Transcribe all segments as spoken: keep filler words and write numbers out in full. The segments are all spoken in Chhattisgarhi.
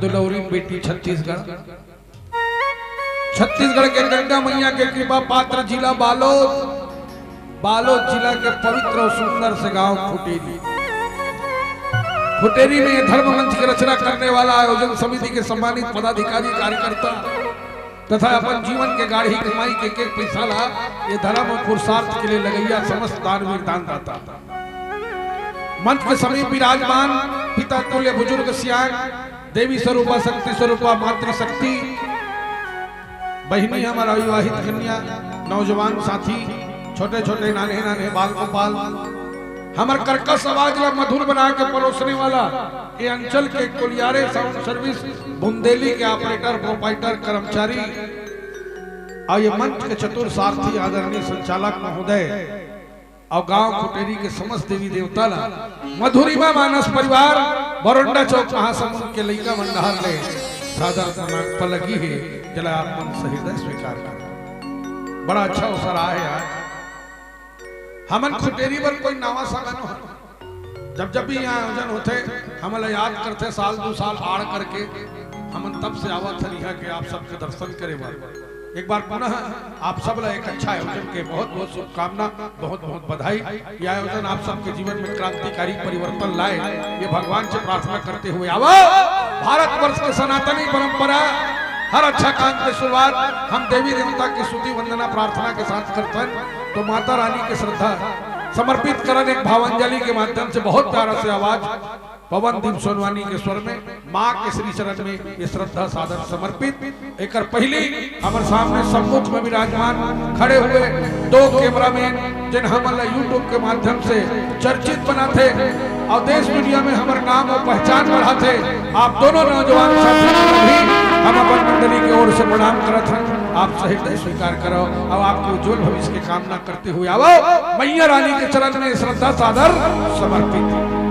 लौरिन बेटी छत्तीसगढ़, छत्तीसगढ़ के गंगा मैया के कृपा पात्र जिला बालोद, बालोद जिला के पवित्र और सुंदर से गांव खुटेरी। खुटेरी में ये धर्म मंच की रचना करने वाला आयोजन समिति के सम्मानित पदाधिकारी, कार्यकर्ता तथा अपन जीवन के गाढ़ी कमाई के एक एक पैसा ला ये धर्म और पुरुषार्थ के लिए लगैया समस्त दानवीर दानदाता। मंच के समीप विराजमान पिता तुल्य बुजुर्ग सियान, देवी स्वरूपा, शक्ति स्वरूपा, मातृशक्ति, बहिनी, हमर अविवाहित कन्या, नौजवान साथी, छोटे छोटे नान्हे नान्हे बाल गोपाल, हमर कर्कश आवाज ला मधुर बना के परोसने वाला ये अंचल के कोलियारे साउंड सर्विस बुंदेली के ऑपरेटर, प्रोपाइटर, कर्मचारी और ये मंच के चतुर सारथी आदरणीय संचालक महोदय और गांव खुटेरी के समस्त देवी देवता ला मधुरिमा मानस परिवार बरोंडा चौक महासमुंद के लइका मन डहार ले सादर प्रणाम पलगी हे, जेला आप मन सहिर्दय स्वीकार करो। बड़ा अच्छा अवसर आए यार। हमन खुटेरी बर कोई नावा साला नो हन। जब जब भी यहाँ आयोजन होथे, हमन ला याद करथे, साल दू साल आड़ करके हमन तब से आवत हन यहाँ के आप सबके दर्शन करे बर। एक बार पुनः आप सब ला एक अच्छा आयोजन के बहुत बहुत शुभकामना, बहुत बहुत बधाई। ये आयोजन आप सबके जीवन में क्रांतिकारी परिवर्तन लाए, ये भगवान से प्रार्थना करते हुए आवो। भारतवर्ष के सनातनी परंपरा, हर अच्छा काम के शुरुआत हम देवी देवता की स्तुति वंदना प्रार्थना के साथ करथन। तो माता रानी के श्रद्धा समर्पित करन एक भावांजलि के माध्यम से। बहुत प्यारा से आवाज पवन दीप सोनवानी के स्वर में माँ के श्री चरण में ये श्रद्धा सादर समर्पित। एकर पहली हमर सामने सम्मुख में विराजमान खड़े हुए दो कैमरामैन, जिन हमन ला YouTube के माध्यम से चर्चित बनाथे और देश दुनिया में हमर नाम और पहचान बढ़ाथे। आप दोनों नौजवान साथी को भी हम अपन मंडली के ओर से प्रणाम करत हन। आप सहिर्दय स्वीकार करो और आपके उज्जवल भविष्य के कामना करते हुए आवो मैया रानी के चरण में श्रद्धा सादर समर्पित।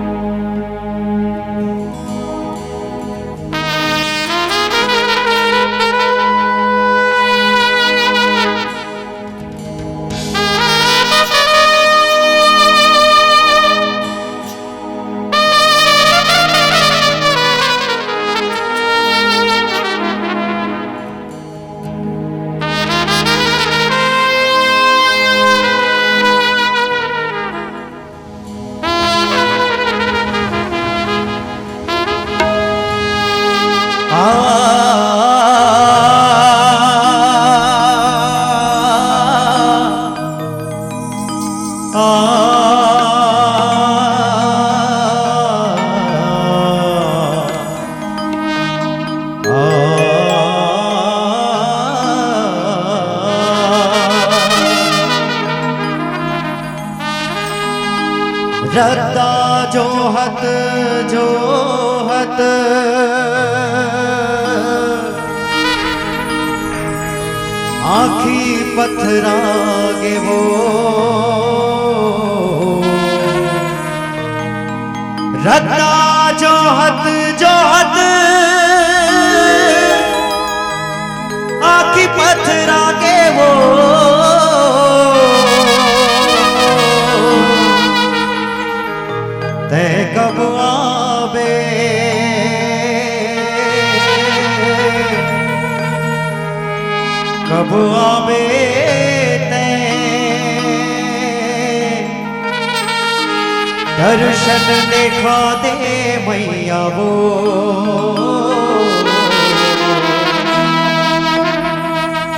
रद्दा जोहत जोहत आँखी पथरा गे वो। रद्दा जोहत जोहत आँखी पथरा गे वो। तैं कब आबे, कब आबे तैं? दर्शन देखा दे मैया वो,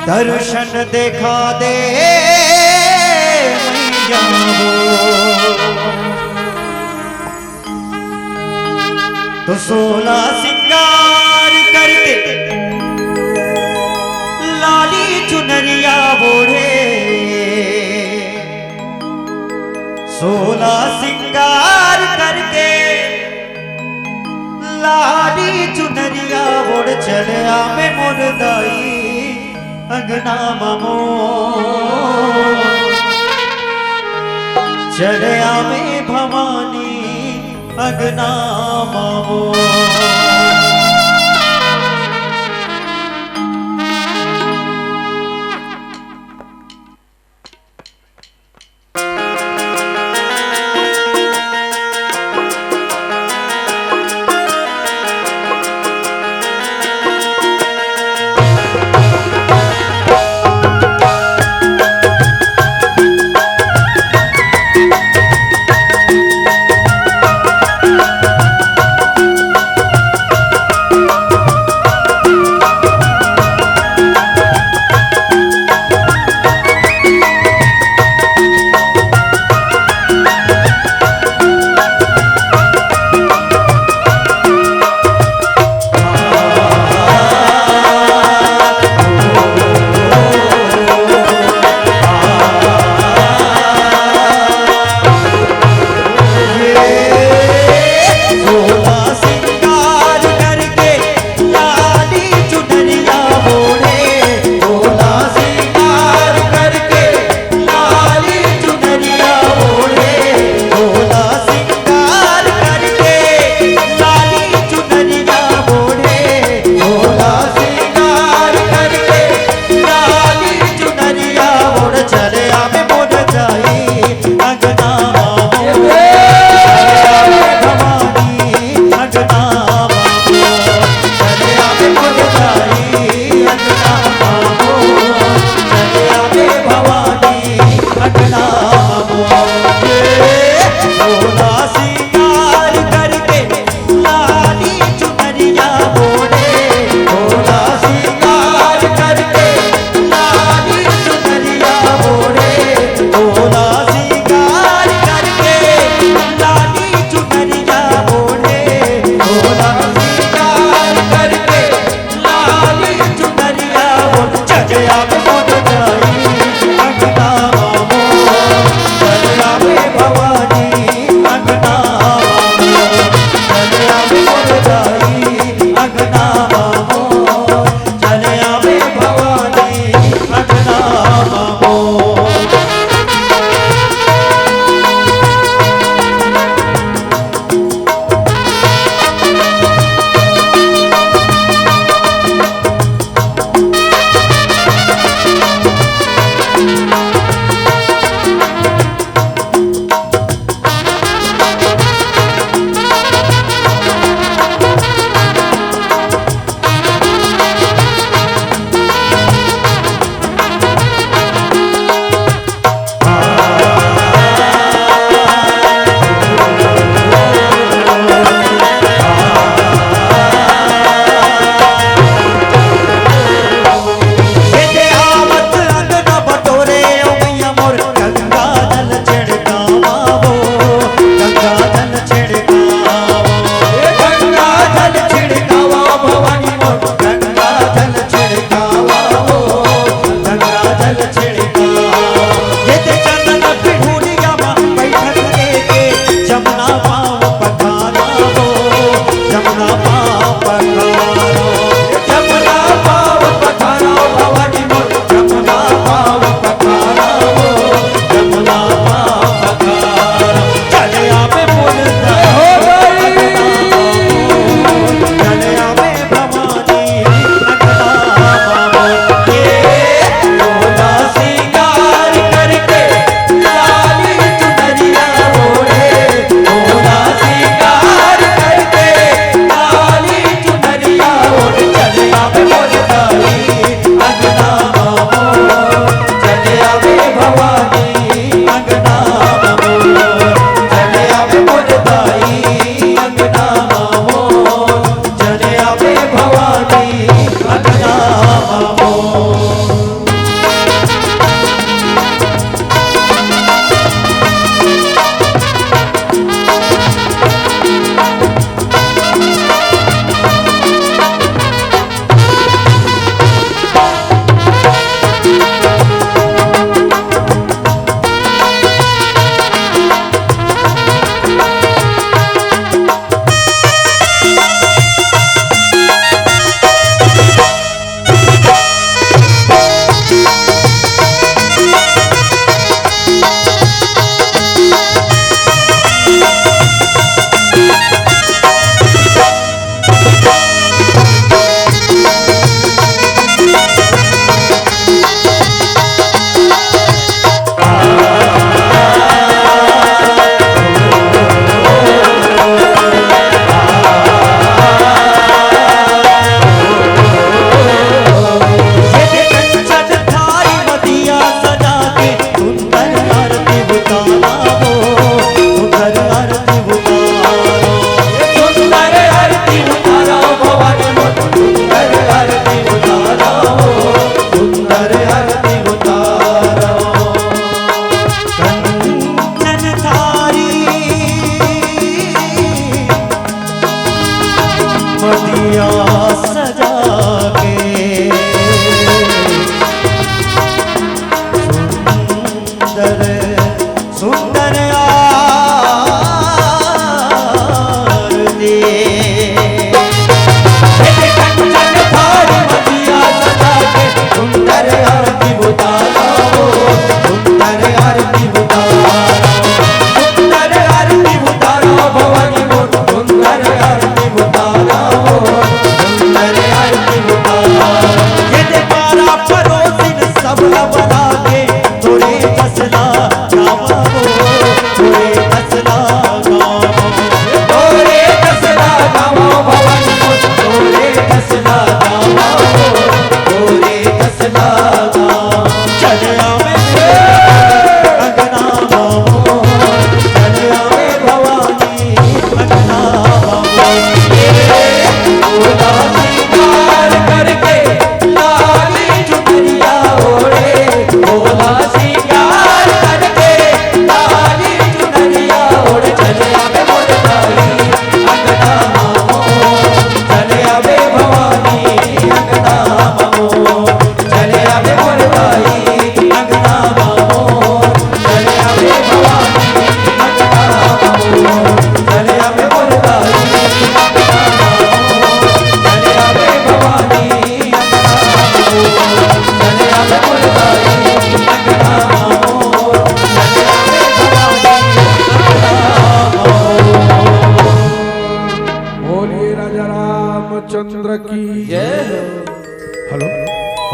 दर्शन देखा दे मैया वो। तो सोला सिंगार करके लाली चुनरिया ओढ़े, सोला सिंगार करके लाली चुनरिया ओढ़ चल आवे मोर दाई अंगना मा मोर। चल आवे भवानी अंगना मा मोर।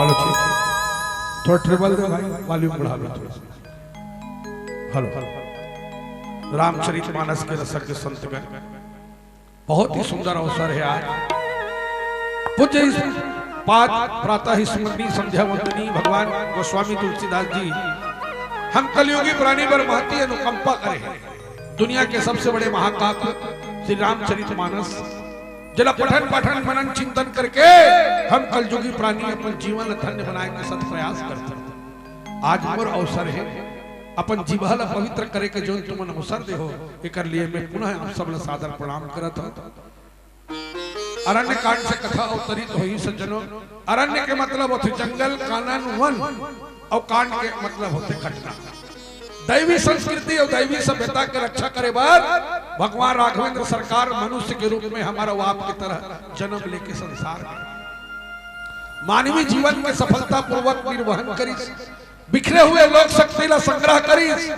हेलो, ठीक। थोड़ा ट्रेबल दे भाई, वॉल्यूम बढ़ा लो थोड़ा सा। हेलो। रामचरित मानस के रसज्ञ संतगण, बहुत ही सुंदर अवसर है आज। पूज्य इस पाद प्रातः स्मरणी संध्या वंदनी भगवान गोस्वामी तुलसीदास जी हम कलयुगी प्राणी पर महती अनुकंपा करे हैं। दुनिया के सबसे बड़े महाकाव्य श्री रामचरित मानस, जेला पठन पाठन मनन चिंतन करके हम कलयुगी प्राणी अपन जीवन धन्य बनाए के सत प्रयास करते हैं। आज मोर अवसर है अपन जीवा ला पवित्र करे के, जोन तुमन अवसर दे हो, एकर लिए मैं पुनः आप सब ला सादर प्रणाम करत हूँ। अरण्य कांड से कथा अवतरित होही सज्जनों। अरण्य के मतलब होथे जंगल, कानन वन, और कांड के मतलब होथे घटना। दैवी संस्कृति और दैवी सभ्यता के रक्षा करे बर भगवान राघवेंद्र सरकार मनुष्य के रूप में हमर अउ आप की तरह जन्म लेके संसार में मानवी जीवन के सफलतापूर्वक निर्वहन करिस। बिखरे हुए लोक शक्ति ला संग्रह करिस।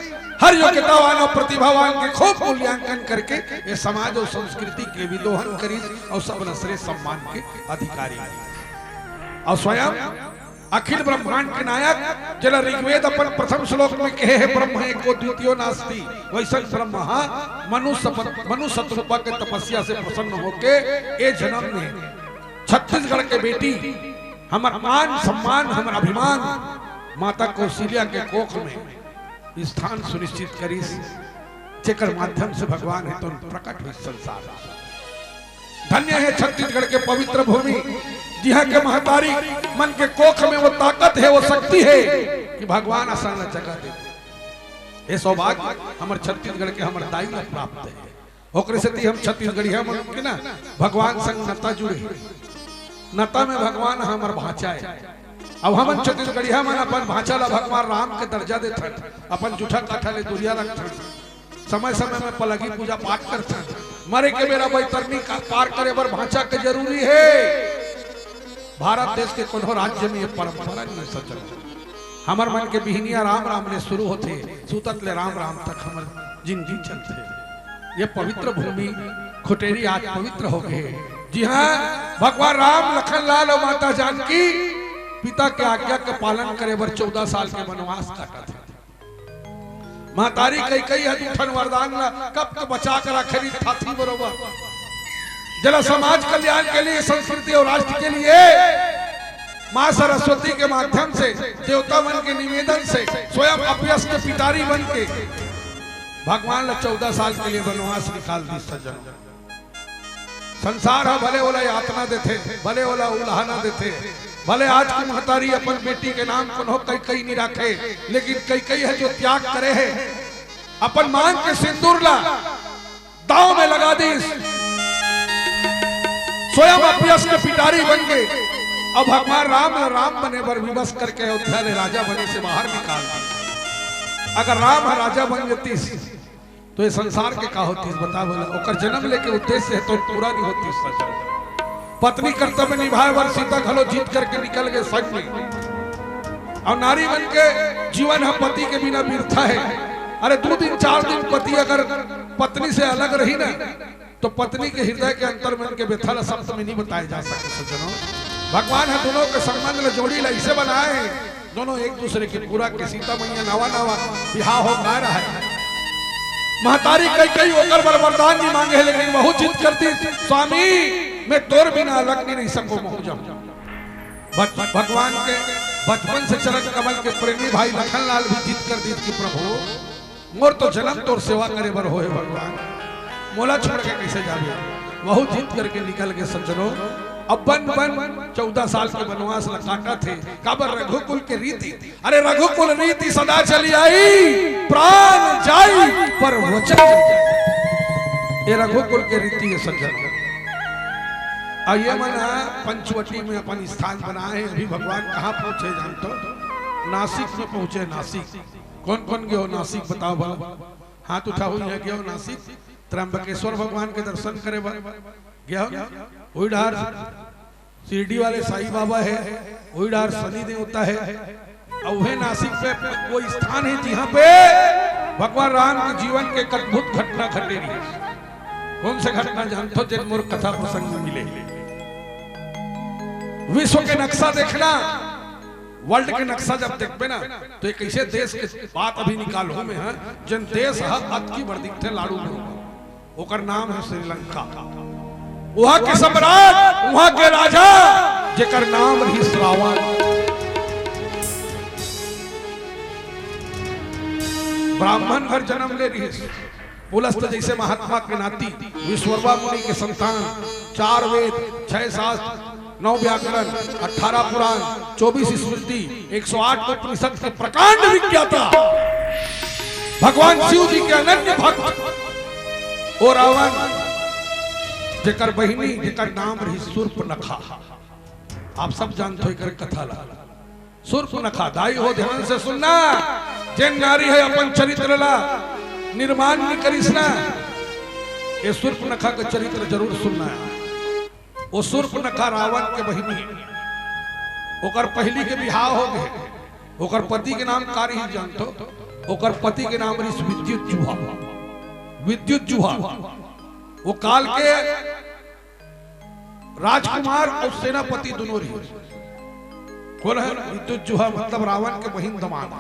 हर योग्यतावान और प्रतिभावान के खूब मूल्यांकन करके ये समाज और संस्कृति के विदोहन करिस और सब ला श्रेय सम्मान के अधिकारी। और स्वयं अखिल ब्रह्मांड के नायक, जेला ऋग्वेद अपन प्रथम श्लोक में कहे हे, "ब्रह्म एको द्वितीयो नास्ति", वैसन ब्रह्म हा मनुष्य पर, मनुष्य रूपा के तपस्या से प्रसन्न होके ए जन्म में छत्तीसगढ़ के बेटी, हमर मान सम्मान, हमर अभिमान, माता कौशल्या के कोख में स्थान सुनिश्चित करिस, जेकर माध्यम से भगवान हे तो प्रकट हुई संसार। धन्य है छत्तीसगढ़ के पवित्र भूमि, जिहाँ के महतारी मन के कोख में वो ताकत है, वो शक्ति है कि भगवान असन ला जगह दे। ये सौभाग्य हमर छत्तीसगढ़ के हमर दाई ला प्राप्त है। ओकरे सेती हम छत्तीसगढ़िया मन के ना भगवान संग नता जुड़े। नता में भगवान हमर भांचा है। अब हमन छत्तीसगढ़िया मन अपन भांचा ला भगवान राम के दर्जा देथन, अपन जूठा काठा ले दूरिया रखथन। समय समय में पलगी पूजा पाठ करथन। मरे के बेरा बैतरनी का पार करे बर भांचा के जरूरी है। भारत देश के कोनो राज्य में ये परंपरा नहीं है सज्जन। हमर मन के बिहनिया राम राम ले शुरू होथे, सुतत ले राम राम तक हमर जिंदगी चलथे। ये पवित्र भूमि खुटेरी आज पवित्र हो गए, जिहाँ भगवान राम, लखन लाल और माता जानकी पिता के आज्ञा के पालन करे बर चौदह साल के वनवास काटत हे। महतारी कैकई ह दू ठन वरदान ला कब के बचा के राखे रहिस थाती बरोबर। जेला समाज कल्याण के लिए, संस्कृति और राष्ट्र के लिए माँ सरस्वती के माध्यम से, देवता मन के निवेदन से, स्वयं अपयस्क पिटारी बन के भगवान ला चौदह साल के लिए वनवास निकाल दिस सज्जन। संसार ह भले ओला यातना देथे, भले ओला उलाहना देथे, भले आज की महतारी अपन बेटी के नाम कोनो कैकई नहीं राखे, लेकिन कैकई ह जो त्याग करे हे, अपन मांग के सिंदूर ला दांव में लगा दिस, स्वयं अपयस्क पिटारी बन के, अब भगवान राम ला राम बने बर विवश करके अयोध्या ले राजा बने से बाहर निकाल दिस। अगर राम ह राजा बन जतिस, तो ये संसार के का होतिस, बता भला। ओकर जन्म लेके उद्देश्य हे तो पूरा नहीं होतिस सज्जन। पत्नी कर्तव्य निभाए बर सीता घलो जिद करके निकल गए संग में। और नारी मन के जीवन ह पति के बिना व्यर्था हे। अरे दू दिन चार दिन पति अगर पत्नी से अलग रही ना, तो पत्नी के हृदय के अंतर मन के व्यथा ला शब्द में नहीं बताए जा सके सज्जनों। भगवान ह दोनों के संबंध ला, जोड़ी ला ऐसे बनाए हे, दोनों एक दूसरे के पूरा के। सीता मैया नवा नवा बिहाव हो गा रहा है। महतारी कैकई ओकर बर वरदान नहीं मांगे हे, लेकिन वहू जिद कर दिस, "स्वामी, मैं तोर बिना अलग नहीं रह सको, महू जाऊं।" भग-, भगवान के बचपन से चरण कमल के प्रेमी भाई लखन लाल भी जिद कर दिस कि "प्रभु, मोर तो जन्म तोर सेवा करे बर होए भगवान, मोला छोड़ के कैसे जाबे?" वहू जिद करके निकल गए सज्जनों। अब बन बन चौदह साल के वनवास ला काटत हे, काबर रघुकुल के रीति। अरे रघुकुल रीति सदा चली आई, प्राण जाई पर वचन जाई। ये रघुकुल के रीति हे सज्जन। और ये मन ह पंचवटी में अपन स्थान बनाए हे। अभी भगवान कहाँ पहुंचे जानथो? नासिक में पहुंचे, नासिक। कौन कौन गयो नासिक बताओ भला? हाथ उठाओ, यहाँ गयो नासिक, त्र्यंबकेश्वर भगवान के दर्शन करे बर गयो ना? उही डार शिरडी वाले साईं बाबा हे, उही डार शनि देवता हे। और वह नासिक पे वो स्थान हे जिहाँ पे भगवान राम के जीवन के एक अद्भुत घटना घटे रही। कौन से घटना जानथो, जेन मोर कथा प्रसंग में मिले? विश्व के नक्शा देखना, वर्ल्ड के नक्शा जब देखबे ना, तो एक ऐसे देश के बात अभी निकालहूं मैं, हां, जेन देश ह अतकी बड़ दिखथे, लाड़ू बरोबर। ओकर नाम है श्रीलंका। वहां के सम्राट, वहां के राजा, जेकर नाम रहिस रावण। ब्राह्मण घर जन्म ले रहिस। पुलस्त जैसे महात्मा के नाती, विश्वकर्मा मुनि के संतान, चार वेद, छह शास्त्र, नौ व्याकरण, अठारह पुराण, चौबीस स्मृति, एक सौ आठ उपनिषद के प्रकांड विज्ञाता, भगवान शिव जी के अनन्य भक्त, ओ रावण, जेकर बहिनी, जेकर नाम रहिस सूर्पनखा। आप सब जानथो एकर कथा ला। सूर्पनखा, दाई हो, ध्यान से सुनना, जेन नारी ह अपन चरित्र ला निर्माण नइ करिस ना, ये सूर्पनखा के चरित्र जरूर सुनना। वो सूर्पनखा रावण के बहिनी हे। ओकर पहिली के बिहाव हो गे। ओकर पति के नाम का रहिस जानथो? ओकर पति के नाम रहिस विद्युत जुहा। विद्युत जुहा। वो काल के राजकुमार अउ सेनापति दुनों रहिस। कोन हे? विद्युत जुहा, मतलब रावण के बहिन दमाद।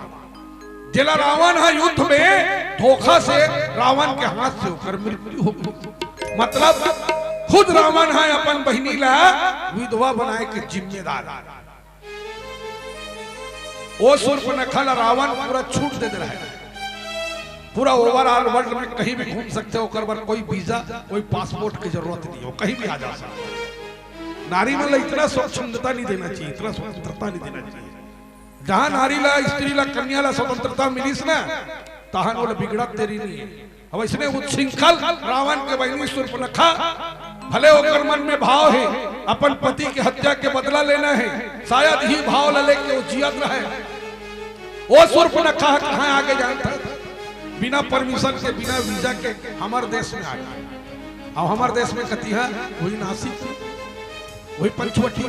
जेला रावण ह युद्ध में धोखा से रावण के हाथ से ओकर मृत्यु हो गे। मतलब खुद रावण ह अपन बहिनी ला विधवा बनाए के जिम्मेदार हे। ओ सूर्पनखा ला रावण पूरा छूट दे दे रहे। पूरा overall world में कहीं भी घूम सकथे, ओकर बर कोई visa, कोई passport की जरूरत नहीं हो, कहीं भी आ जा सकथे। नारी मन ला इतना स्वच्छंदता नहीं देना चाहिए, इतना स्वतंत्रता नहीं देना चाहिए। जहां नारी ला, स्त्री ला, कन्या ला स्वतंत्रता मिलिस ना, तहां ओला बिगड़त देरी नहीं है। अब इसने उच्छृंखल रावण के बहिनी सूर्पनखा, भले ओकर मन में भाव हे, अपन पति के हत्या के बदला लेना हे, शायद इही भाव ला लेके वो जियत रहे। ओ सूर्पनखा कहां आगे जानथस? बिना permission के, बिना visa के हमर देश में आगे। अब हमर देश में कती हे, वही नासिक, वही पंचवटी,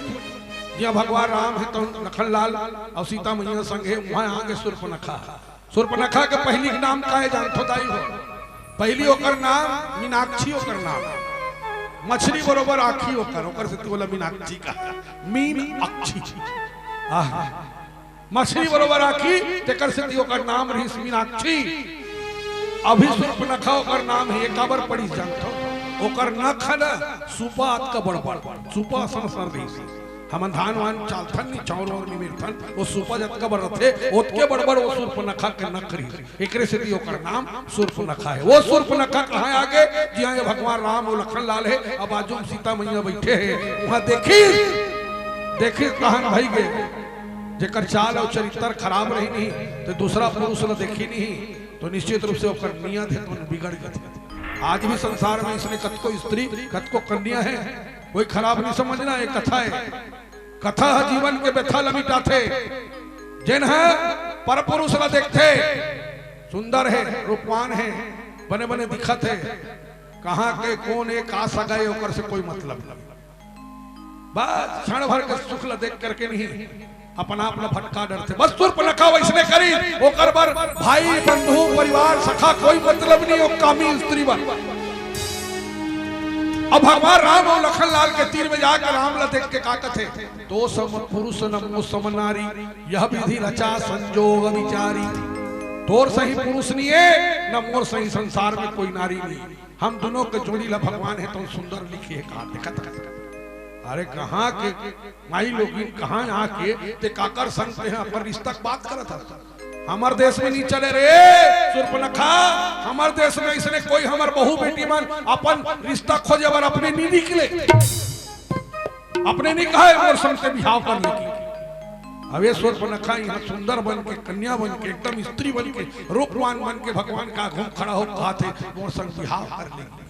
जिहां भगवान राम हे, तो लखन लाल अउ सीता मैया संग हे, उहां आगे सूर्पनखा। सूर्पनखा के पहिली के नाम का हे जानथो दाई हो? पहिली ओकर नाम मीनाक्षी, ओकर नाम। मछली बरोबर आंखी ओकर, ओकर सेती ओला मीनाक्षी कहा। मीन अक्षी। आह। मछली बरोबर आंखी, तेकर सेती ओकर नाम रहिस मीनाक्षी। अभी सूर्पनखा ओकर नाम हे, काबर पड़िस जानथो? ओकर नख हे ना, सूपा अतका बड़ बड़, सूपा असन सर रहिस। हमन धान वान चालथन नी, चाउर वाउर निमेरथन, वो सूपा जतका बड़ रथे, ओतके बड़ बड़ वो सूर्पनखा के नख रहिस। एकरे सेती ओकर नाम सूर्पनखा हे। वो सूर्पनखा कहां आगे? जिहां ये भगवान राम अउ लखन लाल हे, अब बाजू में सीता मैया बइठे हे, उहां देखिस, देखिस तहां भई गे। जेकर चाल अउ चरित्र खराब रही नहीं, तो दूसरा पुरुष ला देखी नहीं, तो निश्चित रूप से ओकर नियत हे, तो बिगड़ जाथे। आज भी संसार में इसने कतको स्त्री, कतको कन्या हे, कोई खराब नहीं समझना, ये कथा हे। कथा ह जीवन के व्यथा ल मिटाथे। जेन ह परपुरुष ल देखथे, सुंदर हे, रूपवान हे, बने बने दिखत हे, कहां के कोन हे, का सगा हे, ओकर से कोई मतलब नहीं। बस क्षण भर के सुख ल देख करके नहीं, अपन आप ल भटका डरथे। बस सूर्पनखा वइसने करिस, ओकर बर भाई, बंधु, परिवार, सखा कोई मतलब नहीं, ओ कामी स्त्री बर। अब भगवान राम अउ लखन लाल के तीर में जाके राम ल देख के का कथे, "तो सम पुरुष न मो सम नारी, यह विधि रचा संजोग विचारी।" तोर सही पुरुष नहीं हे, न मोर सही संसार में कोई नारी नहीं। हम दुनों के जोड़ी ला भगवान हे तो सुंदर लिखे हे का, देखत हस। अरे कहां के माई लोगिन, कहां आके ते काकर संग ते ह अपन रिश्ता के बात करत हस? हमर देश में नहीं चले रे सूर्पनखा, हमर देश में इसने कोई हमर बहू बेटी मन अपन रिश्ता खोजे बर अपने नहीं निकले, अपने नहीं कहे मोर संग से बिहाव कर लेगी। अब ये सूर्पनखा यहां सुंदर बन के, कन्या बन के, एकदम स्त्री बन के, रूपवान बन के भगवान का घूम खड़ा हो कहाथे, "मोर संग बिहाव कर लेगी।"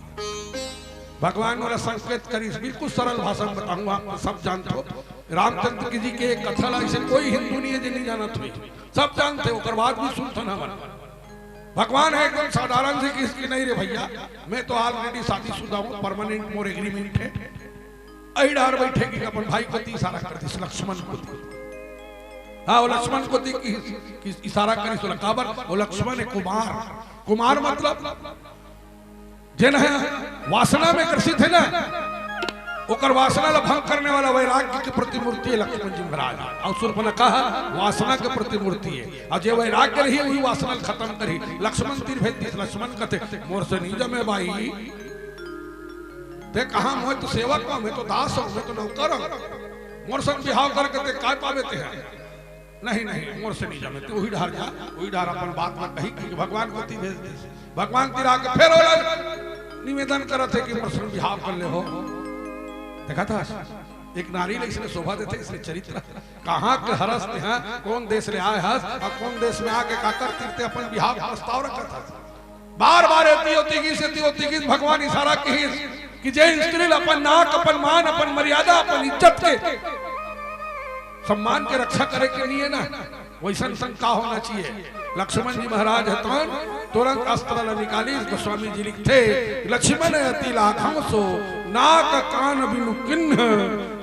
भगवान मोला संकेत करिस, बिल्कुल सरल भाषा में बताऊंगा, आप सब जानथो। रामचंद्र जी के एक कथा ला, इसे कोई हिंदू नहीं है जे नहीं जानत होही, सब जानथे, ओकर बाद भी सुनथन हमन। भगवान हे एकदम साधारण से किसी की, "नहीं रे भैया, मैं तो already शादीशुदा हूं, permanent मोर agreement हे।" अही डार बैठे कि अपन भाई कोती इशारा कर दिस, लक्ष्मण कोती। हां, वो लक्ष्मण कोती कि, कि इशारा करिस, वो काबर, वो लक्ष्मण हे कुमार। कुमार मतलब जेन ह वासना में ग्रसित हे ना, ओकर वासना ला भंग करने वाला वैराग्य के प्रतिमूर्ति हे लक्ष्मण जी महाराज। अउ शूर्पणखा वासना के प्रतिमूर्ति हे। अउ जे वैराग्य रही, वही वासना ला खतम करही। लक्ष्मण तीर भेज दिस। लक्ष्मण कथे, "मोर से नी जमे बाई। ते कहाँ, मैं तो सेवक हूँ, मैं तो दास हूँ, मैं तो नौकर हूँ। मोर संग बिहाव करके ते काय पाबे ते ह?" "नहीं, नहीं, मोर से नी जमे, ते उही डहर जा, उही डहर अपन बात ला कही," कि भगवान कोती भेज दिस। भगवान तीर आके फेर ओला निवेदन करत हे कि मोर संग बिहाव कर ले हो। देखा था, एक नारी ले इसने शोभा देथे, इसने चरित्र। कहाँ के हरस ते ह, कोन देश ले आए हस, अउ कोन देश में आके काकर तीर ते अपन बिहाव के प्रस्ताव रखत हस? बार बार एती ओती गिस, एती ओती गिस, भगवान इशारा किहिस कि जे स्त्री ल अपन नाक, अपन मान, अपन मर्यादा, अपन इज्जत के, सम्मान के रक्षा करे के नइ हे ना, वइसन संग का होना चाहिए। लक्ष्मण जी महाराज ह तौन तुरंत अस्त्र ल निकालिस। गोस्वामी जी लिखथे, "लक्ष्मण अति लाघव सो, नाक कान बिनु किन्ह,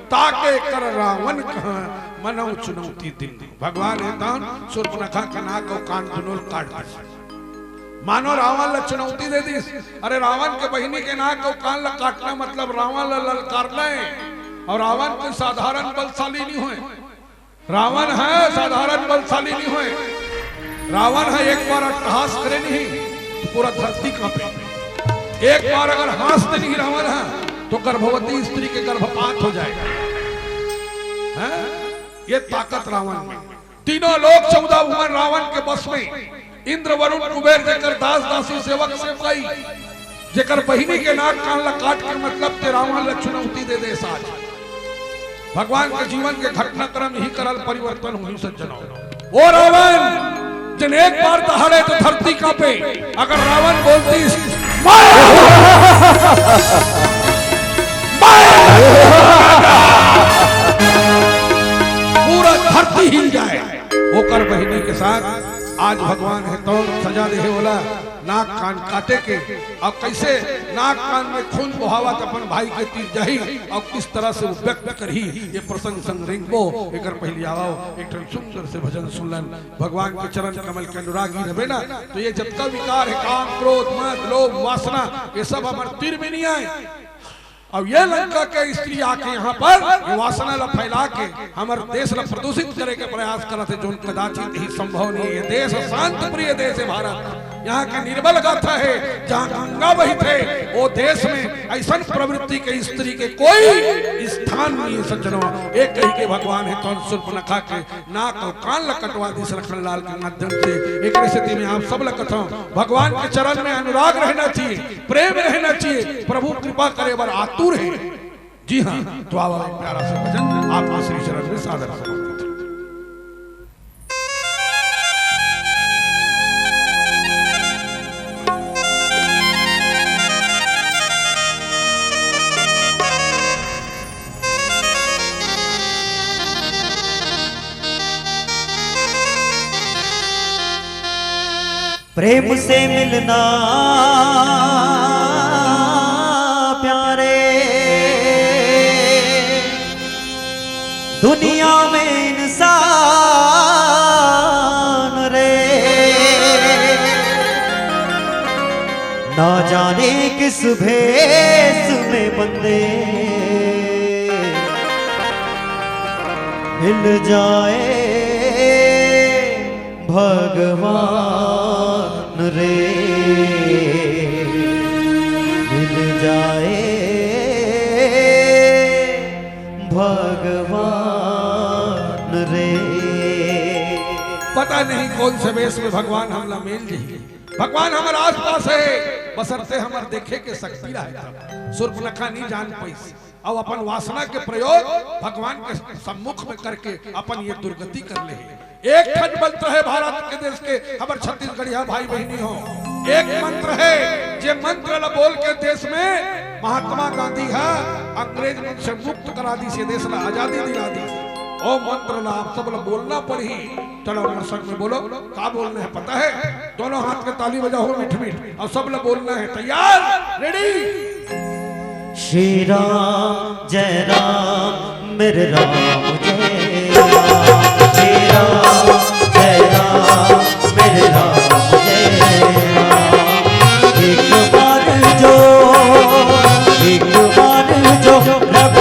ताके कर रावण कह, मनौ चुनौती दीन्ह।" भगवान ह तौन शूर्पणखा के नाक अउ कान दुनों ल काट दिस। मानो रावण ला चुनौती दे दिस। अरे, रावण के बहिनी के नाक अउ कान ला काटना मतलब रावण ला ललकारना हे। अउ रावण कोई साधारण बलशाली नहीं होय। रावण ह साधारण बलशाली नहीं होय। रावण ह एक बार अट्टहास करे नहीं तो पूरा धरती कांपे। एक बार अगर हाँस दे नहीं रावण ह तो गर्भवती स्त्री के गर्भपात हो जाएगा। हैं? ये ताकत रावण में। तीनों लोक चौदह भुवन रावण के बस में। इंद्र, वरुण, कुबेर जेकर दास दासी, सेवक सेवकाई, जेकर बहिनी के नाक कान ला काट के मतलब ते रावण ला चुनौती दे दे साज। भगवान के जीवन के घटनाक्रम इही करा ल परिवर्तन होही सज्जनों। ओ रावण, जेन एक बार दहाड़े तो धरती कांपे, अगर रावण बोल दिस, "मैं, मैं," पूरा धरती हिल जाए। ओकर बहिनी के साथ आज भगवान ह तौन सजा देहे ओला, नाक कान काटे के। अउ कइसे नाक कान में खून बोहावत अपन भाई के तीर जाही अउ किस तरह से वो व्यक्त करही, ये प्रसंग संग रेंगबो। एकर पहिली आवव एक ठन सुंदर से भजन सुन लन। भगवान के चरण कमल के अनुरागी रहिबे ना, तो ये जतका विकार हे, काम, क्रोध, मद, लोभ, वासना, ये सब हमर तीर में नहीं आए। अब ये लंका के स्त्री आके यहाँ पर ये वासना ला फैला के हमर देश ला प्रदूषित करे के प्रयास करत हे, जोन कदाचित ही संभव नहीं हे। देश शांत प्रिय देश हे भारत, यहाँ के निर्मल गाथा हे, जहाँ गंगा बहिथे, वो देश में ऐसन प्रवृत्ति के स्त्री के कोई स्थान नहीं हे। सज्जनों, एक कही के भगवान ह तौन शूर्पणखा के नाक अउ कान ला कटवा दिस रखन लाल के माध्यम से। एक स्थिति में आप सब ला कथौं, भगवान के चरण में अनुराग रहना चाहिए, प्रेम रहना चाहिए। प्रभु कृपा करे बर आतुर हे। जी हाँ, तो आवव एक प्यारा सा भजन आपके श्री चरण में सादर समर्पित। प्रेम से मिलना प्यारे, दुनिया में इंसान रे, ना जाने किस भेष में बंदे मिल जाए भगवान रे, मिल जाए भगवान रे। पता नहीं कौन से वेश में भगवान हमला मिल जाही। भगवान हमर आसपास हे, बशर्ते हमर देखे के शक्ति रहे तब। शूर्पणखा नहीं जान पाइस। अउ अपन वासना के प्रयोग भगवान के सम्मुख में करके अपन ये दुर्गति कर ले। एक ठन मंत्र हे भारत के देश के, हमर छत्तीसगढ़िया भाई बहिनी हो, एक मंत्र हे, जे मंत्र ला बोल के देश में महात्मा गांधी ह अंग्रेज मन से मुक्त करा दिस, ये देश ला आजादी दिला दिस। ओ मंत्र ला आप सब ला बोलना पड़ही। चलो, हमर संग में बोलो, का बोलना हे पता हे? दोनों हाथ के ताली बजाओ मीठ मीठ, अउ सब ला बोलना हे। तैयार? रेडी? श्री राम जय राम, मेरे राम जय राम। श्री राम जय राम, मेरे राम जय राम। एक बार जो, एक बार जो रब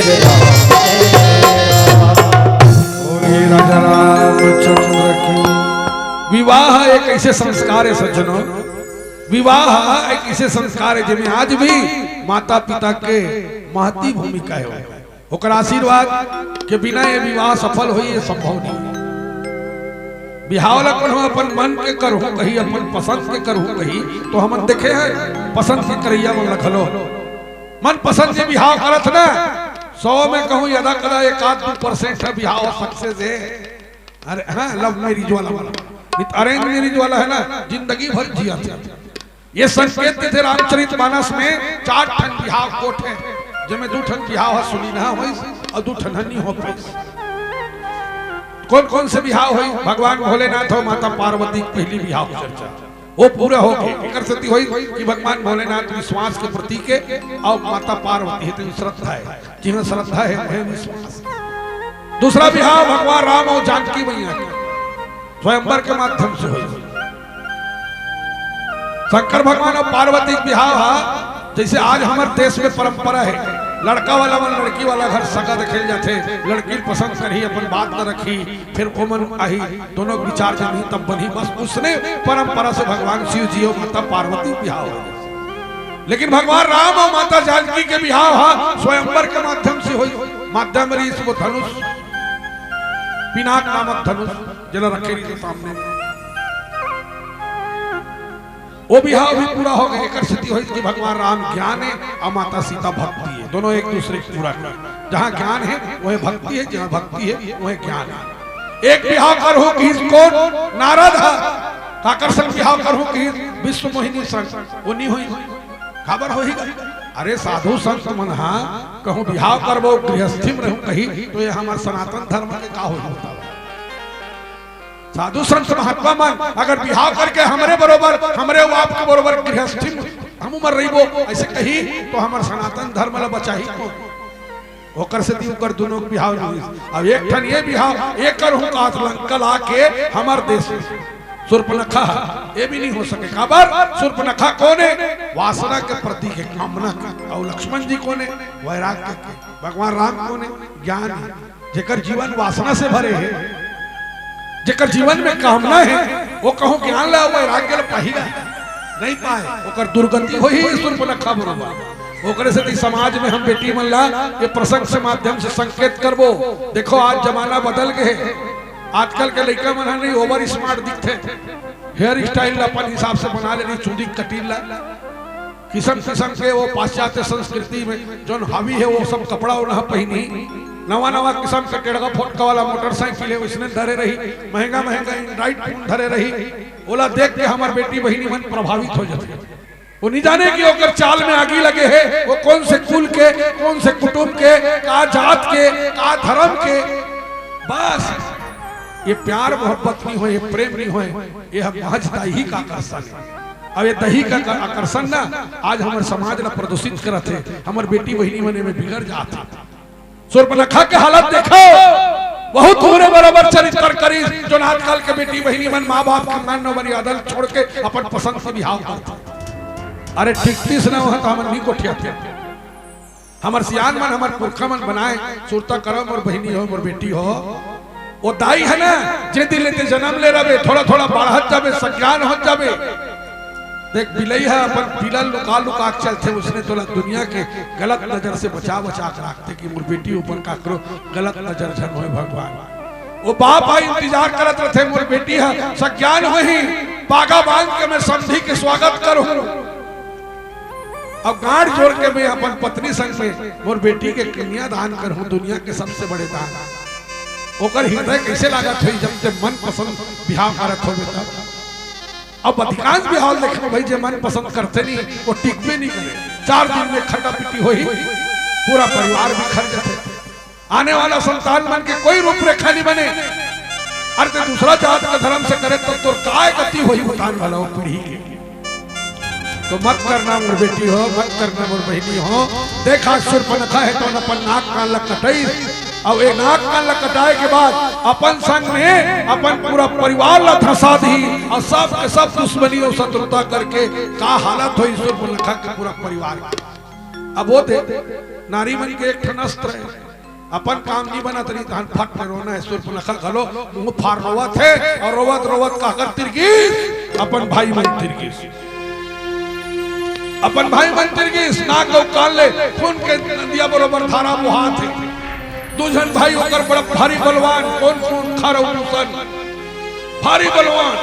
बोलिए राजा रामचंद्र की। विवाह एक ऐसे संस्कार है सज्जनों, विवाह एक ऐसे संस्कार है जिसमें आज भी माता पिता के महती भूमिका है। ओकर आशीर्वाद के बिना ये विवाह सफल होई, ये संभव नहीं। बिहाव ला कोनो अपन मन के करहूं कही, अपन पसंद के करहूं कही, तो हमन देखे हैं पसंद के करैया मन ला घलो। मन पसंद के बिहाव करत ना, सौ में कहूं यदा कदा एक आध दू परसेंट है बिहाव सक्सेस है। अरे हाँ, लव मैरिज वाला वाला, नहीं तो अरेंज मैरिज वाला है ना, जिंदगी भर जिया थे। ये संकेत देथे रामचरित मानस में चार ठन बिहाव कोट है, जेमे दू ठन बिहाव ह सुनी ना होइस और दू ठन ह नी हो पाइस। कौन कौन से बिहाव होई? भगवान भोलेनाथ और माता पार्वती के पहली बिहाव चर्चा, वो पूरा हो गए। एकर सेती होई कि भगवान भोलेनाथ विश्वास के प्रतीक है और माता पार्वती है तो श्रद्धा है, जिन्हें श्रद्धा है वह विश्वास। दूसरा बिहाव भगवान राम और जानकी मैया के स्वयंवर के माध्यम से होई। शंकर भगवान और पार्वती के बिहाव हा, जैसे आज हमर देश में परंपरा है, लड़का वाला मन लड़की वाला घर सगा देखे जाथे, लड़की पसंद करही, अपन बात न रखी, फिर ओमन आही, दोनों विचार जनही तब बनही। बस उसने परंपरा से भगवान शिव जी और माता पार्वती के बिहाव है। लेकिन भगवान राम और माता जानकी के बिहाव हा स्वयंवर के माध्यम से होई। माध्यम रही वो धनुष, पिनाक नामक धनुष, जेला रखे रही सामने। वो बिहाव भी पूरा हो गए। एकर सेती होई कि भगवान राम ज्ञान है और माता सीता भक्ति है, दोनों एक दूसरे के पूरा है। जहाँ ज्ञान है वह भक्ति है, जहाँ भक्ति है वह ज्ञान है। एक बिहाव करहूं कहिस कोन? नारद हा। काकर संग बिहाव करहूं कहिस? विश्व मोहिनी संग। वो नहीं होई, काबर होही? अरे साधु संत मन हा कहूं बिहाव करबो, गृहस्थी में रहूं कही, तो ये हमर सनातन धर्म के का होही बताओ? साधु संत महात्मा मन अगर बिहाव करके हमरे बरोबर, हमरे बाप के बरोबर गृहस्थी में हम उमर रहिबो ऐसे कही, तो हमर सनातन धर्म ला बचाही कौन? ओकर सेती ओकर दुनों के बिहाव नहीं होइस। अब एक ठन ये बिहाव, एक करहूं कात लंका ला के हमर देश में। सूर्पनखा, ये भी नहीं हो सके। काबर? सूर्पनखा कौन है? वासना के प्रतीक है, कामना के। और लक्ष्मण जी कौन है? वैराग्य के। भगवान राम कौन है? ज्ञान है। जेकर जीवन वासना से भरे है, जेकर जीवन में कामना है, वो कहूं ज्ञान ला, वैराग्य ला पाही गा? नहीं पाए, ओकर दुर्गति होही सूर्पनखा बरोबर। ओकरे सेती समाज में हम बेटी मन ला ये प्रसंग से माध्यम से संकेत करबो। देखो, आज जमाना बदल गए है। आजकल के लइका मन ह नहीं ओवर स्मार्ट दिखथे, हेयर स्टाइल ला अपन हिसाब से बना लेनी, चूंदी कटील ला, किसम किसम के वो पाश्चात्य संस्कृति में जोन हावी है वो सब कपड़ा उन्हा पहिनी, नवा नवा किसम के टेढ़गा फोटका वाला मोटरसाइकिल है उसने धरे रही, महंगा महंगा एंड्रॉइड फोन धरे रही, ओला देख के हमर बेटी बहिनी मन प्रभावित हो जाथे। वो नहीं जाने कि ओकर चाल में आगी लगे है, वो कौन से कुल के, कौन से कुटुंब के, का जात के, का धर्म के। बस ये प्यार मोहब्बत नहीं होए, ये प्रेम नहीं होए, ये हम महज दैहिक आकर्षण है। अब ये दैहिक आक-, आकर्षण ना आज हमर समाज ला प्रदूषित करत है, हमर बेटी बहिनी मन एमे बिगड़ जात है। सूर्पनखा के हालत देखो, बहुत बुरे बराबर चरित्र करिस, जोन आजकल के बेटी बहिनी मन माँ बाप के मान मर्यादा छोड़ के अपन पसंद के बिहाव करथे। अरे टिकटिस ना हो तो हमन नहीं गोठियाथे। हमर सियान मन, हमर पुरखा मन बनाए, सुरता करो मोर बहिनी हो, मोर बेटी हो। वो दाई है ना, जे दिन ले ते जन्म ले रहे, थोड़ा थोड़ा बढ़त जाबे, सज्ञान होत जाबे। देख, बिलई है अपन पीला लुका लुका के चलथे, उसने तोला दुनिया के गलत नजर से बचा बचा के राखथे कि मोर बेटी ऊपर काकरो गलत नजर झन होए भगवान। वो बाप हा इंतजार करत रहथे, मोर बेटी हा सज्ञान होही, पागा बांध के मैं समधी के स्वागत करूं। अब गांठ जोड़ के मैं अपन पत्नी संग में मोर बेटी के कन्यादान करहूं, दुनिया के सबसे बड़े दान। ओकर हृदय कैसे लागत होही जब ते मन पसंद बिहाव करत होबे तब? अब अधिकांश बिहाव देखो भाई, जे मन पसंद करथे नहीं, वो टिकबे नहीं करे। चार दिन में खटा पिटी होही, पूरा परिवार बिखर जाथे। आने वाला संतान मन के कोई रूपरेखा नहीं बने। अरे ते दूसरा जात के धर्म से करे तब तोर काय गति होही मकान वाला वो पीढ़ी के। तो मत करना मोर बेटी हो, मत करना मोर बहिनी हो। देखा, सूर्पनखा है तो अपन नाक कान ला कटई, और ये नाक कान ला कटाए के बाद अपन संग में अपन पूरा परिवार ला धसा दी, और सब के सब दुश्मनी और शत्रुता करके का हालत होही सूर्पनखा के पूरा परिवार के। अब वो दे, नारी मन के एक ठन अस्त्र हे, अपन काम नहीं बनत रही, तहन फट ले रोना हे। सूर्पनखा घलो मुंह फार रोवत हे, अउ रोवत रोवत का कर तिरगिस, अपन भाई मन तिरगिस, अपन भाई मन तिरगिस, नाक अउ कान ले खून के नदिया बरोबर धारा बोहात हे। दू झन भाई ओकर बड़ा भारी बलवान, कोन कोन? खर अउ दूसन, भारी बलवान।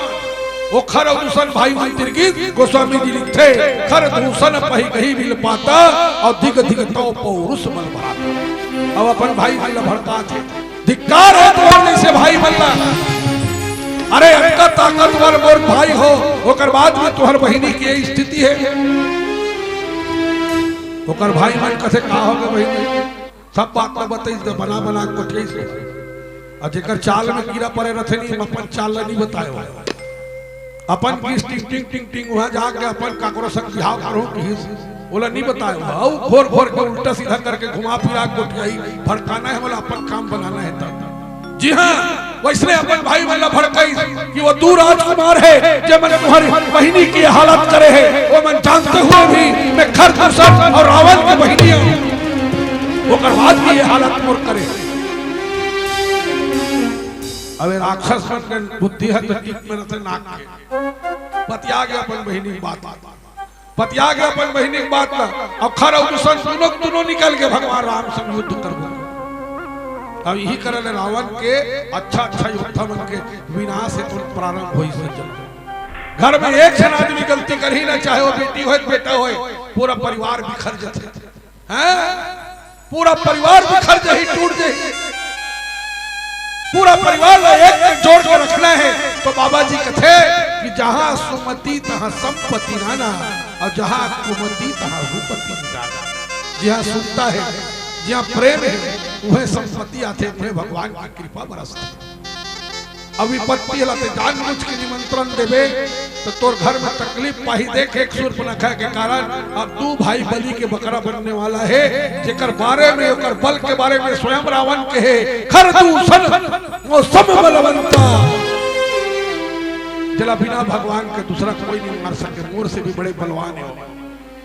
वो खर अउ दूसन भाई मन तिरगिस, गोस्वामी जी लिखथे, "खर दूसन पहिगही बिल पाता, अउ दिग दिग तव पौरुष बल भराता।" अब अपन भाई मन ला भड़काथे, "धिक्कार हे तुम्हर जइसे भाई मन ला। अरे अतका ताकतवर मोर भाई हो, ओकर बाद भी तुम्हर बहिनी के ये स्थिति हे।" ओकर भाई मन कथे, "का होगे बहिनी?" सब बात ला बतइस, बना बना के गोठियाइस। अउ जेकर चाल में कीरा परे रथे नहीं, अपन चाल ला नहीं बताय हो। अपन किस टिंग टिंग टिंग टिंग वहां जाके अपन काकरो संग बिहाव करहूं किहिस, ओला नहीं बताय हो। अउ घोर घोर के उल्टा सीधा करके घुमा फिरा के गोठियाही, भड़काना हे मोला, अपन काम बनाना हे तब। जी हां, वइसने अपन भाई मन ला भड़काइस कि वो दू राजकुमार हे, जे मन तुम्हर बहिनी के हालत करे हे, वो मन जानते हुए भी मैं खर दूसन अउ रावण के बहिनी हूं, ओकर बाद भी ये हालत मोर करे। अब ये राक्षस मन के बुद्धि हे तो टीप में रथे नाक के। पतिया गे अपन बहिनी के बात, पतिया गे अपन बहिनी के बात ला। अब खर अउ दूसन दूनों, दूनों निकल के भगवान राम संग युद्ध करबो। अब यही करे ले रावण के अच्छा अच्छा योद्धा मन के विनाश हे तो प्रारंभ होइस। घर में एक झन आदमी गलती करही ना, चाहे वो बेटी होय, बेटा होय, पूरा परिवार बिखर जाथे। हैं? पूरा परिवार बिखर जाही, टूट जाही। पूरा परिवार ला एक जोड़ के रखना हे। तो बाबा जी कथे कि जहां सुमति तहां संपत्ति नाना, अउ जहां कुमति तहां रुपति निदाना। जिहां सुमता हे, जिहां प्रेम हे, उहें संपत्ति आथे, उहें भगवान की कृपा बरसथे। अब विपत्ति ला ते जानबूझ के निमंत्रण देबे, तो तोर घर में तकलीफ पाही। देख, एक सूर्पनखा के कारण अब दू भाई बलि के बकरा बनने वाला हे, जेकर बारे में, ओकर बल के बारे में स्वयं रावण कहे, "खर दूसन मोर सम बलवंता।" जेला बिना भगवान के दूसरा कोई नहीं मार सके, मोर से भी बड़े बलवान हे वो।